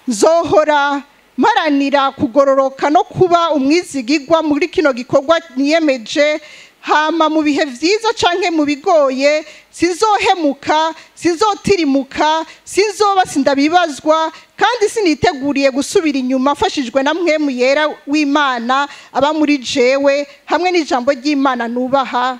Nzohora mparanira kugororoka no kuba umwizigirwa muri kino gikorwa niyemeje, hama mu bihe vyiza canke mu bigoye. Sinzohemuka, sinzotirimuka, sinzoba sindabibazwa, kandi siniteguriye gusubira inyuma mfashijwe na Mpwemu Yera w'Imana aba muri jewe hamwe n'ijambo ry'Imana nubaha.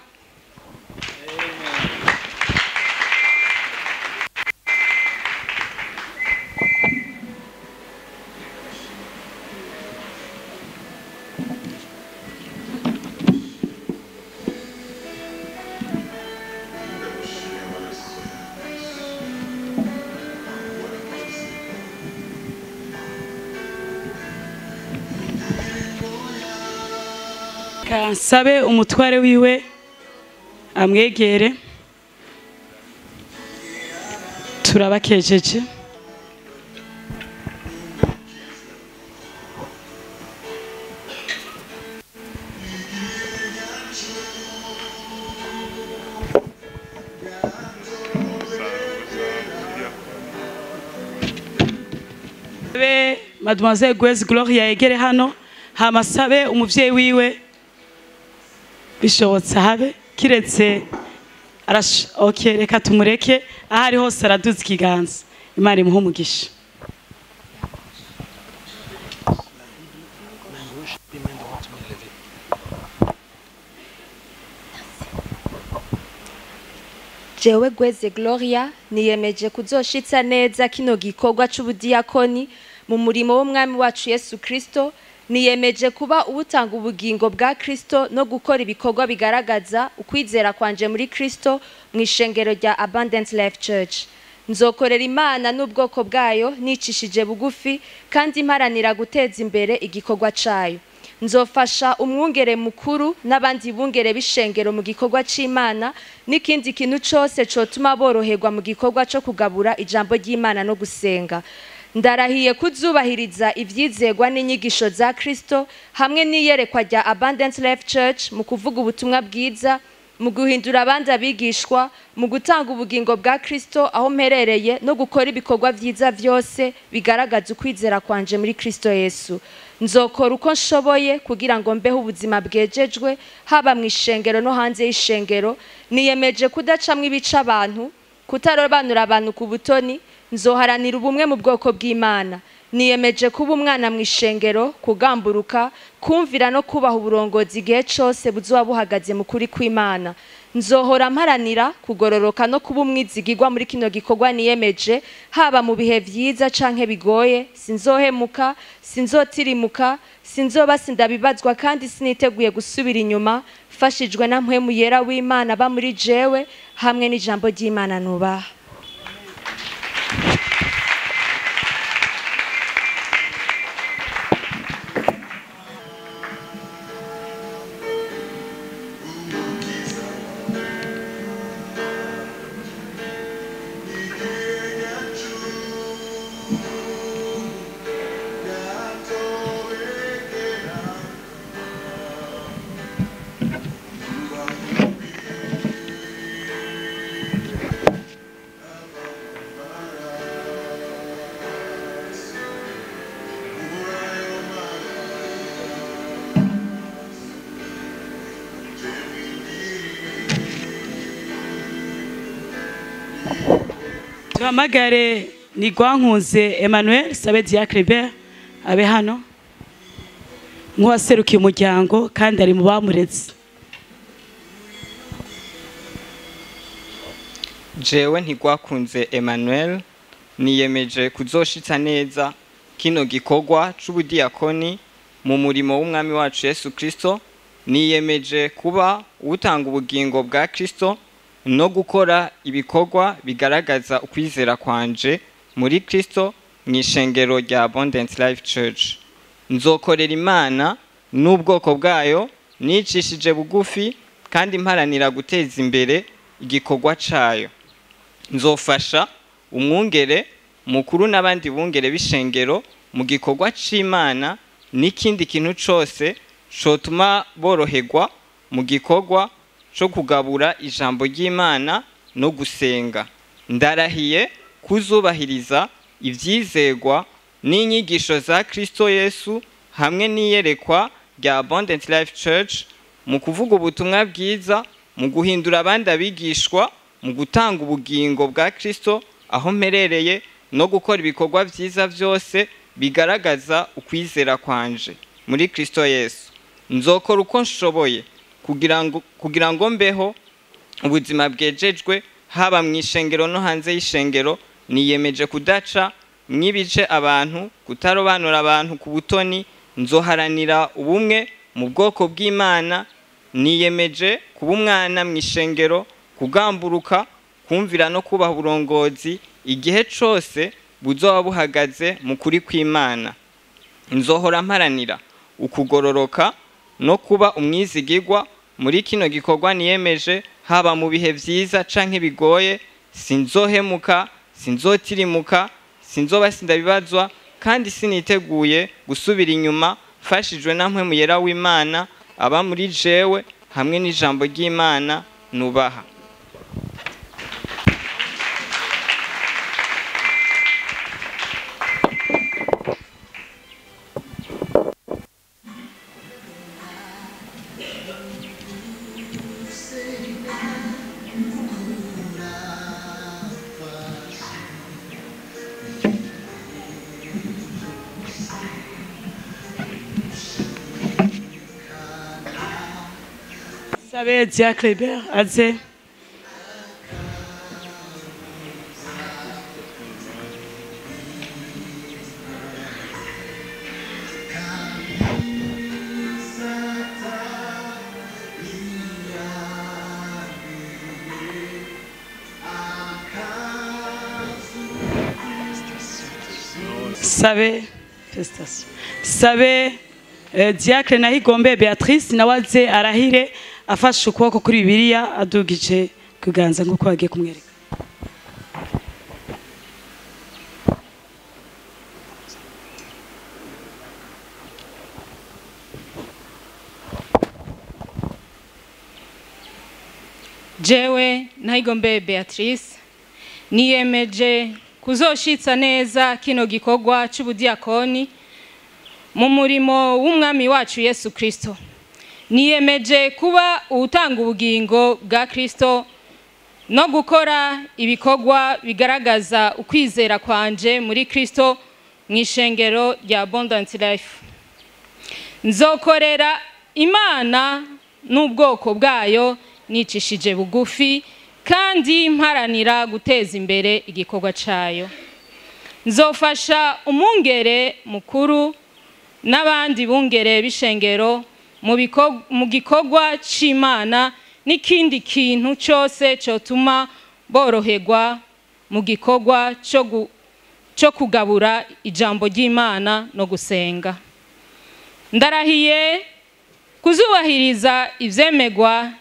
Reka nsabe umutware wiwe amwegere. Turabakejeje. Mademoiselle Gwez Gloria yegere hano, hamasabe umuvyeyi wiwe bishobotse habe kiretse arash. Okay, reka tumureke ahari hose araduza ikiganza. Imana imuhe umugisha.
Jewe Gweze Gloria niyemeje kuzoshitsa neza kino gikorwa c'ubudiyakoni mu murimo w'umwami wacu Yesu Kristo. Niyemeje kuba uwutanga ubugingo bwa Kristo no gukora ibikorwa bigaragaza ukwizera kwanje muri Kristo mu ishengero rya Abundant Life Church. Nzokorera Imana n'ubwoko bwayo nicishije bugufi kandi mparanira guteza imbere igikorwa cayo. Nzofasha umwungere mukuru n'abandi bungere b'ishengero mu gikorwa c'Imana n'ikindi kintu cose cotuma boroherwa mu gikorwa co kugabura ijambo ry'Imana no gusenga. Ndarahiye kuzubahiriza ivyizegwa n'inyigisho za Kristo hamwe n'iyerekwa rya Abundant Life Church mu kuvuga ubutumwa bwiza, mu guhindura abandi abigishwa, mu gutanga ubugingo bwa Kristo aho mperereye no gukora ibikorwa vyiza vyose bigaragaza ukwizera kwanje muri Kristo Yesu. Nzokora uko nshoboye kugira ngo mbeho ubuzima bwejejwe haba mu ishengero no hanze y'ishengero. Niyemeje kudacamwo ibica abantu, kutarobanura abantu ku butoni. Nzoharanira ubumwe mu bwoko bw'Imana. Niyemeje kuba umwana mu ishengero, kugamburuka, kumvira no kubaha uburongozi igihe cose buzoba buhagaze mu kuri kw'Imana. Nzohora mparanira kugororoka no kuba umwizigirwa muri kino gikorwa niyemeje, haba mu bihe vyiza canke bigoye. Sinzohemuka, sinzotirimuka, sinzoba sindabibazwa kandi siniteguye gusubira inyuma, mfashijwe na Mpwemu Yera w'Imana ba muri jewe hamwe n'ijambo ry'Imana nubaha.
Duhamagare ni Gwankunze Emmanuel sabe Diacre Bert abe hano nk'uwaserukiye umuryango kandi ari mu bamuretse.
Jewe Ntigwakunze Emmanuel niyemeje kuzoshitsa neza kino gikorwa c'ubudiyakoni mu murimo w'umwami wacu Yesu Kristo. Niyemeje kuba utanga ubugingo bwa Kristo no gukora ibikorwa bigaragaza ukwizera kwanje muri Kristo mu ishengero rya Abundant Life Church. Nzokorera Imana n'ubwoko bwayo nicishije bugufi kandi mparanira guteza imbere igikorwa cayo. Nzofasha umwungere mukuru n'abandi bungere b'ishengero mu gikorwa c'Imana n'ikindi kintu cose cotuma boroherwa mu gikorwa co kugabura ijambo ry'Imana no gusenga. Ndarahiye kuzubahiriza ivyizegwa n'inyigisho za Kristo Yesu hamwe n'iyerekwa rya Abundant Life Church mu kuvuga ubutumwa bwiza, mu guhindura abandi abigishwa, mu gutanga ubugingo bwa Kristo aho mperereye no gukora ibikorwa vyiza vyose bigaragaza ukwizera kwanje muri Kristo Yesu. Nzokora uko nshoboye kugira ngo mbeho ubuzima bwejejwe haba mu ishengero no hanze y'ishengero. Niyemeje kudaca mwibice abantu, kutarobanura abantu ku butoni. Nzoharanira ubumwe mu bwoko bw'Imana. Niyemeje kuba umwana mu ishengero, kugamburuka, kumvira no kubaha uburongozi igihe cose buzoba buhagaze mu kuri kw'Imana. Nzohora mparanira ukugororoka no kuba umwizigirwa muri kino gikorwa niyemeje, haba mu bihe vyiza canke bigoye. Sinzohemuka, sinzotirimuka, sinzoba sindabibazwa, kandi siniteguye gusubira inyuma, mfashijwe na Mpwemu Yera w'Imana aba muri jewe hamwe n'ijambo ry'Imana nubaha.
Sabe Diacre Hubert aze. Sabe félicitations. Sabe Diacre Nahigombe Beatrice nawe aze arahire afashe ukuboko kuri Bibiliya adugije kuganza nk'uko bagiye kumwereka.
Jewe Nahigombe Beatrice niyemeje kuzoshitsa neza kino gikorwa c'ubudiakoni mu murimo w'umwami wacu Yesu Kristo. Niyemeje kuba uwutanga ubugingo bwa Kristo no gukora ibikorwa bigaragaza ukwizera kwanje muri Kristo mu ishengero rya Abundant Life. Nzokorera Imana n'ubwoko bwayo nicishije bugufi kandi mparanira guteza imbere igikorwa cayo. Nzofasha umwungere mukuru n'abandi bungere b'ishengero mu gikorwa c'Imana n'ikindi kintu cyose cyotuma boroherwa mu gikorwa cyo kugabura ijambo ry'Imana no gusenga. Ndarahiye kuzubahiriza ivyemegwa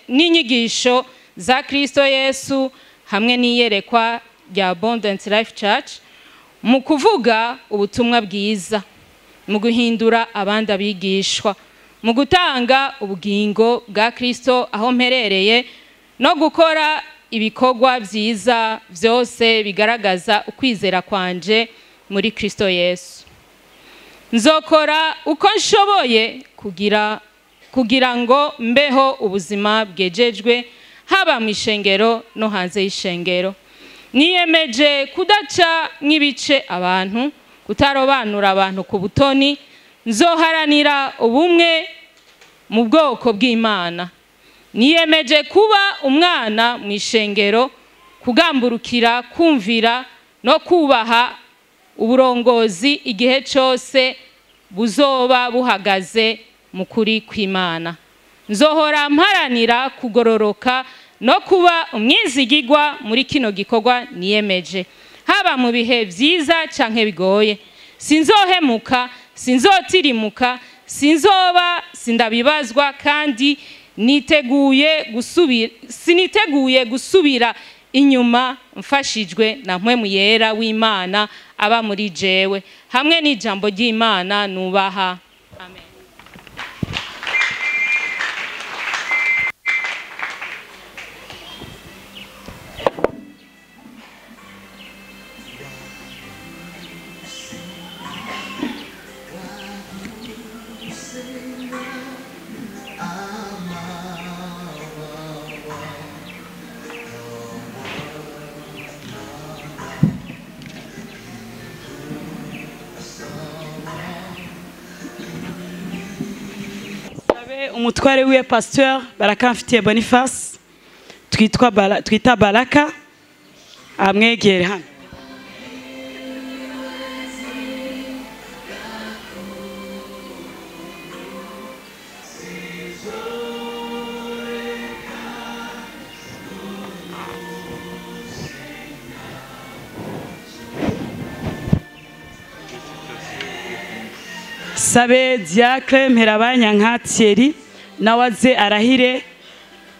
n'inyigisho za Kristo Yesu hamwe n'iyerekwa rya Abundant Life Church mu kuvuga ubutumwa bwiza, mu guhindura abandi abigishwa, mu gutanga ubugingo bwa Kristo aho mperereye no gukora ibikorwa vyiza vyose bigaragaza ukwizera kwanje muri Kristo Yesu. Nzokora uko nshoboye kugira ngo mbeho ubuzima bwejejwe haba mu ishengero no hanze y'ishengero. Niyemeje kudaca nk'ibice abantu, kutarobanura abantu ku butoni. Nzoharanira ubumwe mu bwoko bw'Imana. Niyemeje kuba umwana mu ishengero, kugamburukira, kumvira no kubaha uburongozi igihe cyose buzoba buhagaze mu kuri kw'Imana. Nzohora mparanira kugororoka no kuba umwizigirwa muri kino gikorwa niyemeje, haba mu bihe vyiza canke bigoye. Sinzohemuka, sinzotirimuka, sinzoba sindabibazwa, kandi siniteguye gusubira inyuma mfashijwe na Mpwemu Yera w'Imana aba muri jewe hamwe n'ijambo ry'Imana nubaha. Amen.
Umutware wiwe pasteur Baraka mfitiye Boniface twita Baraka amwegere hano. Sabe Diacre Mperabanyanka Thierry nawe aze arahire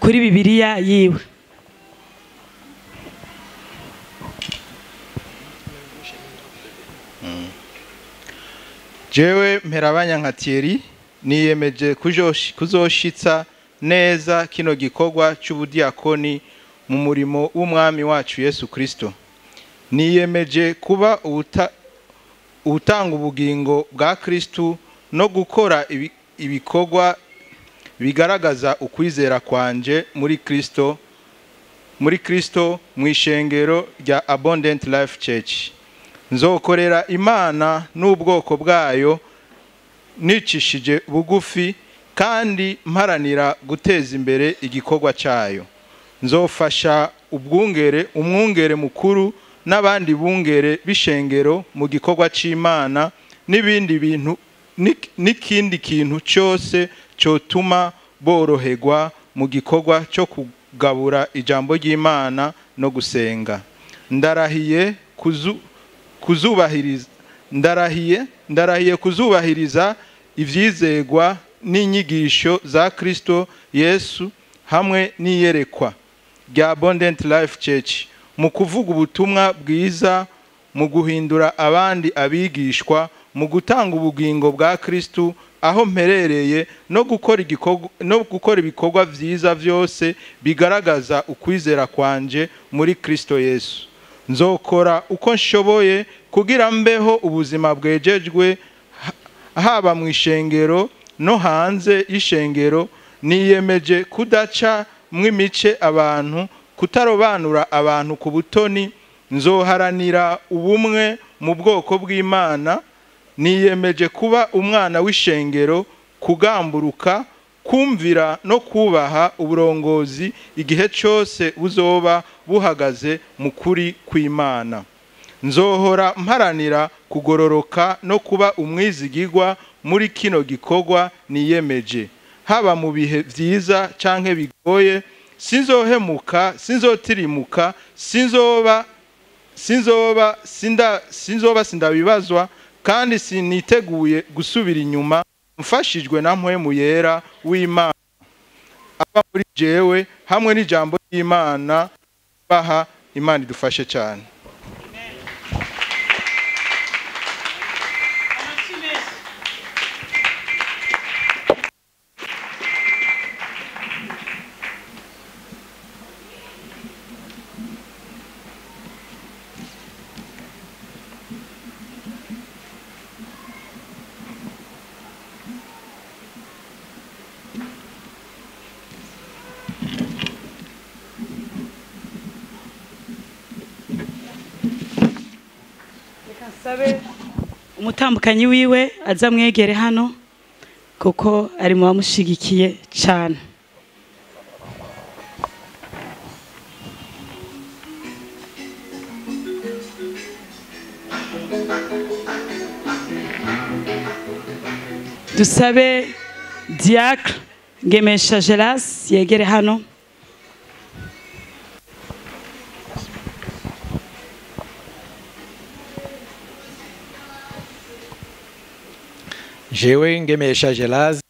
kuri Bibiliya yiwe.
Jewe Mperabanyanka Thierry niyemeje kuzoshitsa neza kino gikorwa c'ubudiakoni mu murimo w'umwami wacu Yesu Kristo. Niyemeje kuba utanga ubugingo bwa Kristo no gukora ibikorwa bigaragaza ukwizera kwanje muri Kristo mu ishengero rya Abundant Life Church. Nzokorera Imana n'ubwoko bwayo nicishije bugufi kandi mparanira guteza imbere igikorwa cyayo. Nzofasha umwungere mukuru n'abandi bungere b'ishengero mu gikorwa c'Imana n'ibindi bintu n'ikindi kintu cyose cyotuma boroherwa mu gikorwa cyo kugabura ijambo ry'Imana no gusenga. Ndarahiye kuzubahiriza ndarahiye kuzubahiriza ivyizegwa n'inyigisho za Kristo Yesu hamwe n'iyerekwa rya Abundant Life Church mu kuvuga ubutumwa bwiza, mu guhindura abandi abigishwa, mu gutanga ubugingo bwa Kristo aho mperereye no gukora ibikorwa vyiza vyose bigaragaza ukwizera kwanje muri Kristo Yesu. Nzokora uko nshoboye kugira mbeho ubuzima bwejejwe haba mu ishengero no hanze y'ishengero. Niyemeje kudaca mw'imice abantu, kutarobanura abantu ku butoni. Nzoharanira ubumwe mu bwoko bw'Imana. Niyemeje kuba umwana w'ishengero, kugamburuka, kumvira no kubaha uburongozi igihe cyose buzoba buhagaze mu kuri kw'Imana. Nzohora mparanira kugororoka no kuba umwizigirwa muri kino gikorwa niyemeje, haba mu bihe vyiza canke bigoye. Sinzohemuka, sinzotirimuka, sinzoba sindabibazwa, kandi siniteguye gusubira inyuma mfashijwe na Mpwemu Yera w'Imana aba muri jewe hamwe n'ijambo ry'Imana. Baha Imana idufashe cyane.
Umutambukanyi wiwe aza mwegere hano kuko ari mu bamushigikiye cyane. Dusabe Diacre Ngemesha Gelas yegere hano.
Jewe Ngemesha Gelas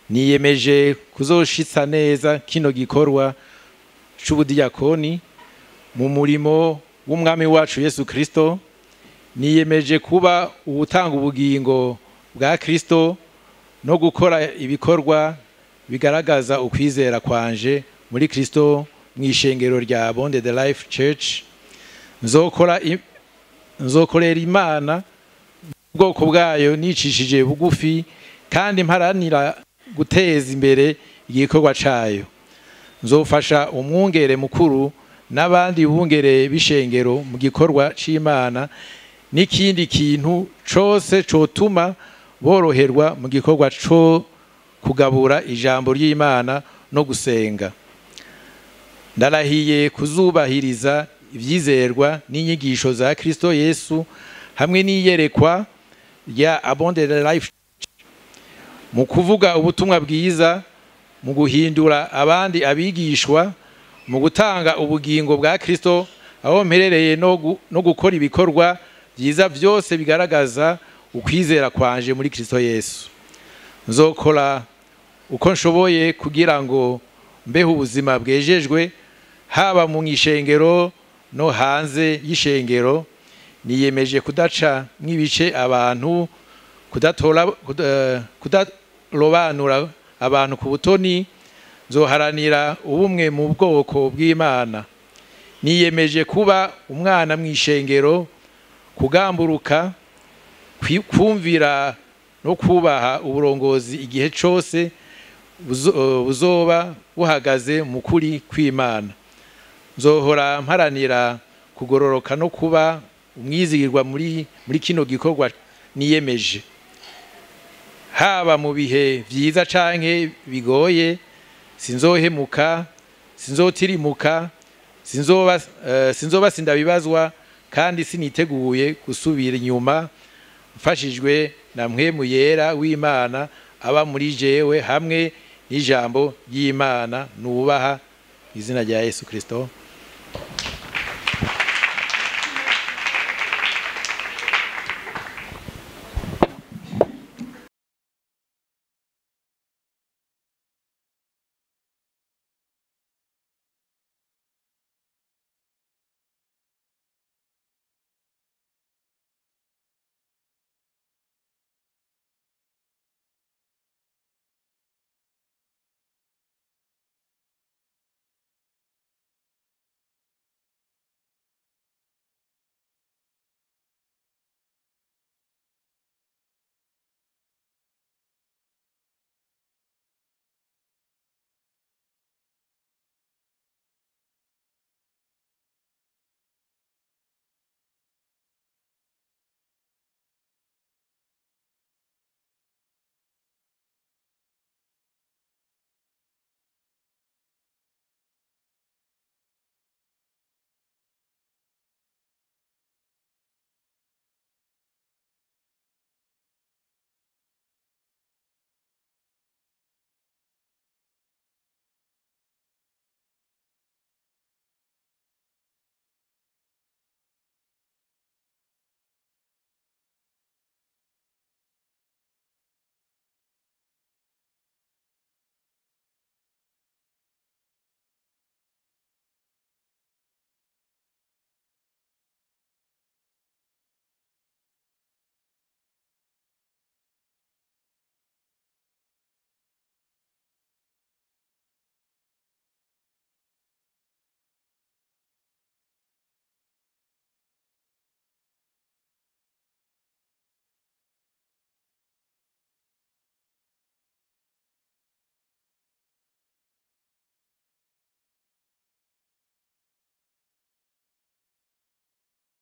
niyemeje kuzoshitsa neza kino gikorwa c'ubudiyakoni mu murimo w'umwami wacu Yesu Kristo. Niyemeje kuba uwutanga ubugingo bwa Kristo no gukora ibikorwa bigaragaza ukwizera kwanje muri Kristo mu ishengero rya Abundant Life Church. Nzokorera Imana ubwoko bwayo nicishije bugufi kandi mparanira guteza imbere igikorwa cayo. Nzofasha umwungere mukuru n'abandi bungere b'ishengero mu gikorwa c'Imana n'ikindi kintu cose cotuma boroherwa mu gikorwa co kugabura ijambo ry'Imana no gusenga. Ndarahiye kuzubahiriza ivyizerwa n'inyigisho za Kristo Yesu hamwe n'iyerekwa rya Abundant Life mu kuvuga ubutumwa bwiza, mu guhindura abandi abigishwa, mu gutanga ubugingo bwa Kristo aho mperereye no gukora ibikorwa byiza byose bigaragaza ukwizera kwanje muri Kristo Yesu. Nzokora uko nshoboye kugira ngo mbeho ubuzima bwejejwe, haba mu ishengero no hanze y'ishengero. Niyemeje kudaca nk'ibice abantu, kudatora, kudarobanura abantu ku butoni. Nzoharanira ubumwe mu bwoko bw'Imana. Niyemeje kuba umwana mu ishengero, kugamburuka, kumvira no kubaha uburongozi igihe cyose buzoba buhagaze mu kuri kw'Imana. Nzohora mparanira kugororoka no kuba umwizigirwa muri kino gikorwa niyemeje, haba mu bihe vyiza canke bigoye. Sinzohemuka, sinzotirimuka, sinzoba sindabibazwa, kandi siniteguye gusubira inyuma, mfashijwe na Mpwemu Yera w'Imana aba muri jewe hamwe n'ijambo ry'Imana nubaha. Izina rya Yesu Kristo.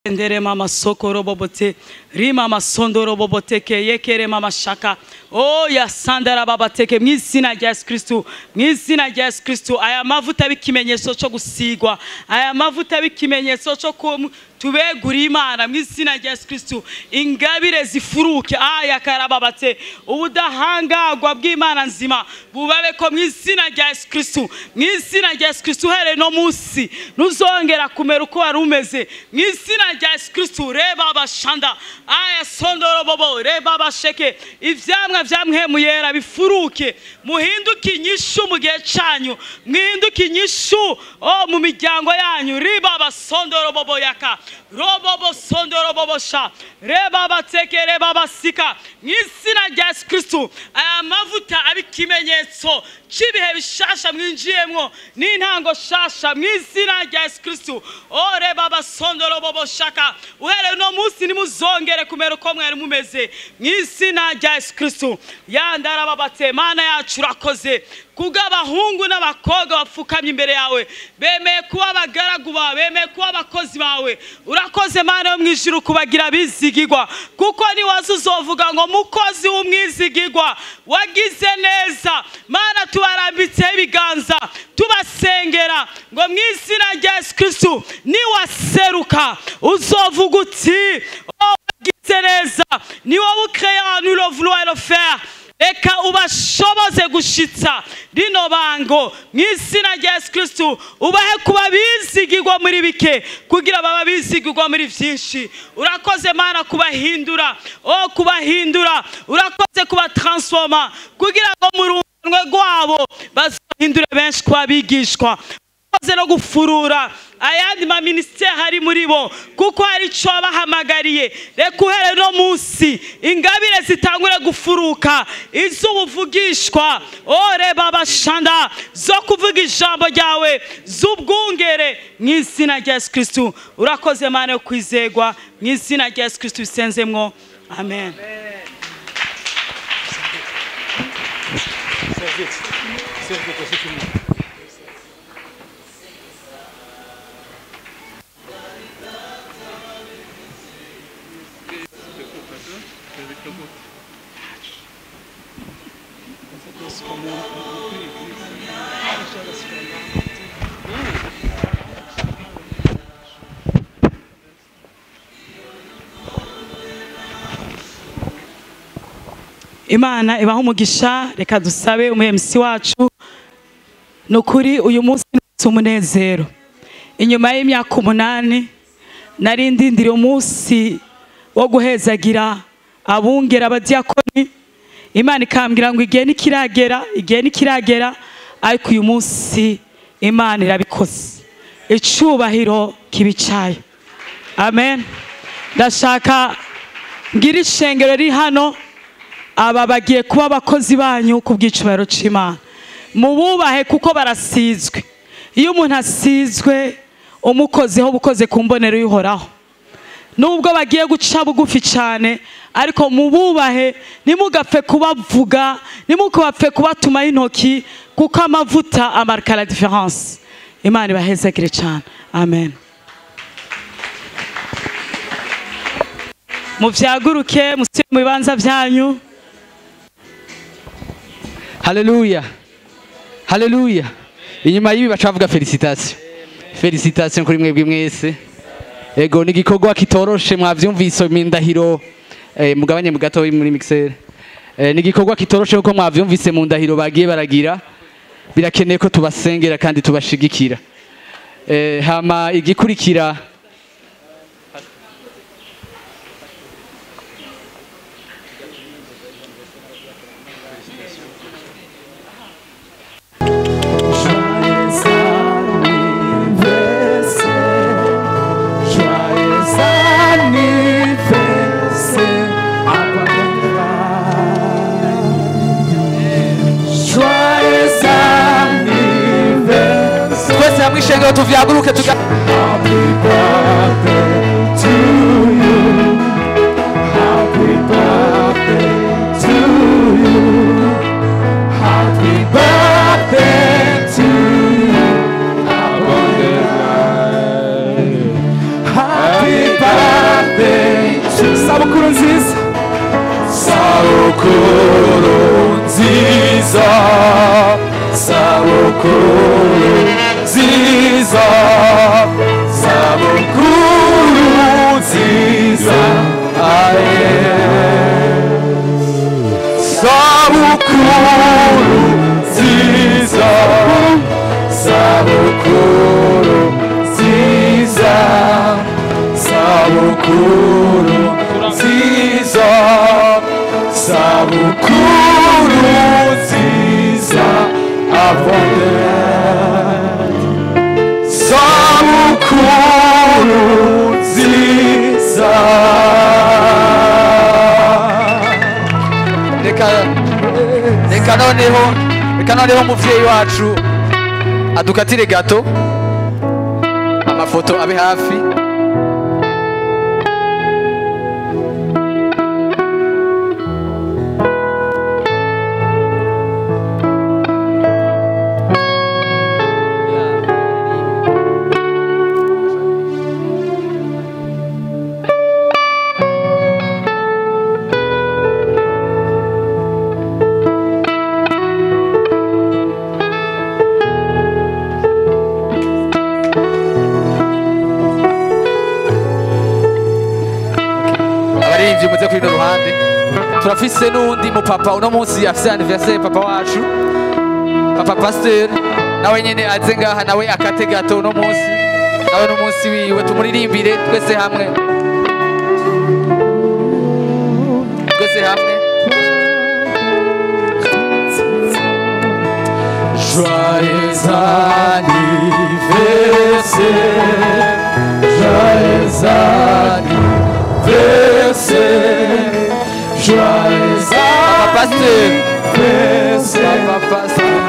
Ndere mama sokoro bobote rima masondoro boboteke yekere mama shaka oh ya sandara babateke mu izina rya Yesu Kristo, mu izina rya Yesu Kristo. Aya mavuta b'ikimenyetso cyo gusigwa, aya mavuta b'ikimenyetso cyo tubegura Imana mu izina rya Yesu Kristo. Ingabire zifuruke aya karababate, ubudahangagwa bw'Imana nzima bubabe ko mu izina rya Yesu Kristo, mu izina rya Yesu Kristo. Here no munsi nuzongera kumera uko wari umeze mu izina rya Yesu Kristo. Reba abashanda aya sondoro bobo, reba abasheke ivyamwa vya Mpwemu Yera bifuruke, muhinduke inyishu mu gihe canyu, muhinduke inyishu mu miryango yanyu. Riba abasondoro bobo yaka robobo sondoro bobo sha reba abateke reba abasika mu izina rya Yesu Kristo. Aya mavuta abikimenyetso cy'ibihe bishasha mwinjiyemwo n'intango shasha mu izina rya Yesu Kristo. O reba abasondoro bobo shaka, uhereye no munsi nimuzongere kumera uko mwari mumeze mu izina rya Yesu Kristo. Yandara babatse Mana yacu urakoze kubw'abahungu n'abakobwa bapfukamye imbere yawe, bemeye kuba abagaragu bawe, bemeye kuba abakozi bawe. Urakoze Mana yo mu ijuru kubagira bizigirwa, kuko niwaza uzovuga ngo mukozi w'umwizigirwa wagize neza. Mana tubarambitseho ibiganza tubasengera ngo mu izina rya Yesu Kristo niwaseruka uzovuga uti oh, wagize neza, ni wowe ucréa nous le vouloir et le faire. Reka ubashoboze gushitsa rino bango mu izina rya Yesu Kristo. Ubahe kuba bizigirwa muri bike kugira baba bizigirwa muri byinshi. Urakoze Mana kubahindura, oh kubahindura, urakoze kubatransforma kugira ngo mu runwe rwabo bazahindure benshi kuba bigishwa. Urakoze no gufurura ayandi ma ministère hari muri bo kuko hari ico bahamagariye. Reka uhere no munsi ingabire zitangure gufuruka, iz'ubuvugishwa, ore babashanda zo kuvuga ijambo ryawe z'ubwungere mu izina rya Yesu Kristo. Urakoze Mana yo kwizegwa, mu izina rya Yesu Kristo bisenzemwo, amen. Imana ibaha umugisha. Reka dusabe umuhemsi wacu. Nukuri uyu munsi ni umunezero. Inyuma y'imyaka 8 nari ndindiriye umunsi wo guhezagira abungera abadiakoni. Imana ikambwira ngo igihe nikiragera, igihe nikiragera, ariko uyu munsi Imana irabikoze. Icubahiro kibicaye. Amen. Ndashaka ngira ishengero riri hano, aba bagiye kuba abakozi banyu ku bw'icubahiro c'Imana. Mububahe kuko barasizwe. Iyo umuntu asizwe umukozeho bukoze ku mbonero y'Uhoraho. Nubwo bagiye guca bugufi cyane, ariko mububahe, nimugapfe kubavuga, nimukabapfe kubatuma intoki, kuko amavuta amarka la différence. Imana ibahezagire cyane. Amen. Muvyaguruke musubire mu bibanza byanyu.
Haleluya. Haleluya. Inyuma y'ibi bacavuga felicitation. Felicitation kuri mwebwe mwese. Ego ni igikorwa kitoroshe, mwavyumvise mu ndahiro, mugabanye mu gato muri mixer. Ni igikorwa kitoroshe kuko mwavyumvise mu ndahiro bagiye baragira. Birakeneye ko tubasengera kandi tubashigikira. Hama igikurikira
Ishengero tuvyaguruke tuga.
Happy birthday to you. Happy birthday to you. Happy birthday to you. Happy birthday to you.
Sabukuru nziza.
Sabukuru nziza. Sabukuru nziza, sabukuru nziza, aye. Sabukuru nziza, sabukuru nziza, sabukuru nziza, sabukuru nziza, sabukuru nziza.
Reka noneho umuvyeyi wacu adukatire gato, amafoto abe hafi. Muze kuri ruhande. Turafise n'uwundi mupapa uno munsi afise anniversaire, papa wacu, papa pasteur, nawe nyene aze ngaha nawe akate gato uno munsi, nawe n'umunsi wiwe tumuririmbire twese hamwe, twese hamwe.
Joyeux anniversaire, joyeux anniversaire, joyeux anniversaire,
papa pasteur,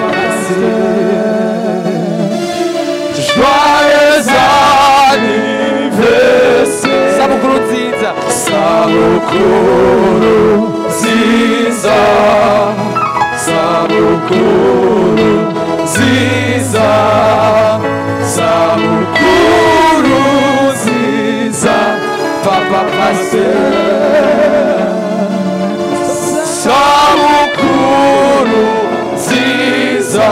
joyeux anniversaire.
Sabukuru nziza,
sabukuru nziza, sabukuru nziza, sabukuru nziza,
papa pasteur,
sabukuru nziza.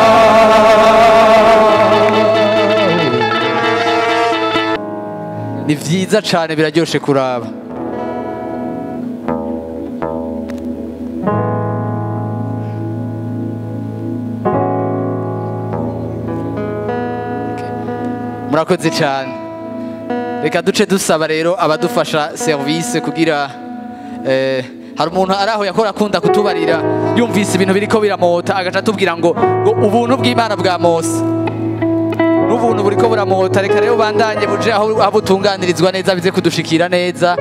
Ni vyiza cane, biraryoshe kuraba. Murakoze cyane. Reka duce dusaba rero abadufasha service kugira hari umuntu araho yakora akunda kutubarira yumvise ibintu biriko biramota agaca atubwira ngo ubuntu bw'Imana bwa Mose n'ubuntu buriko buramota. Reka rero bandanye buje aho butunganirizwa neza bize kudushikira neza.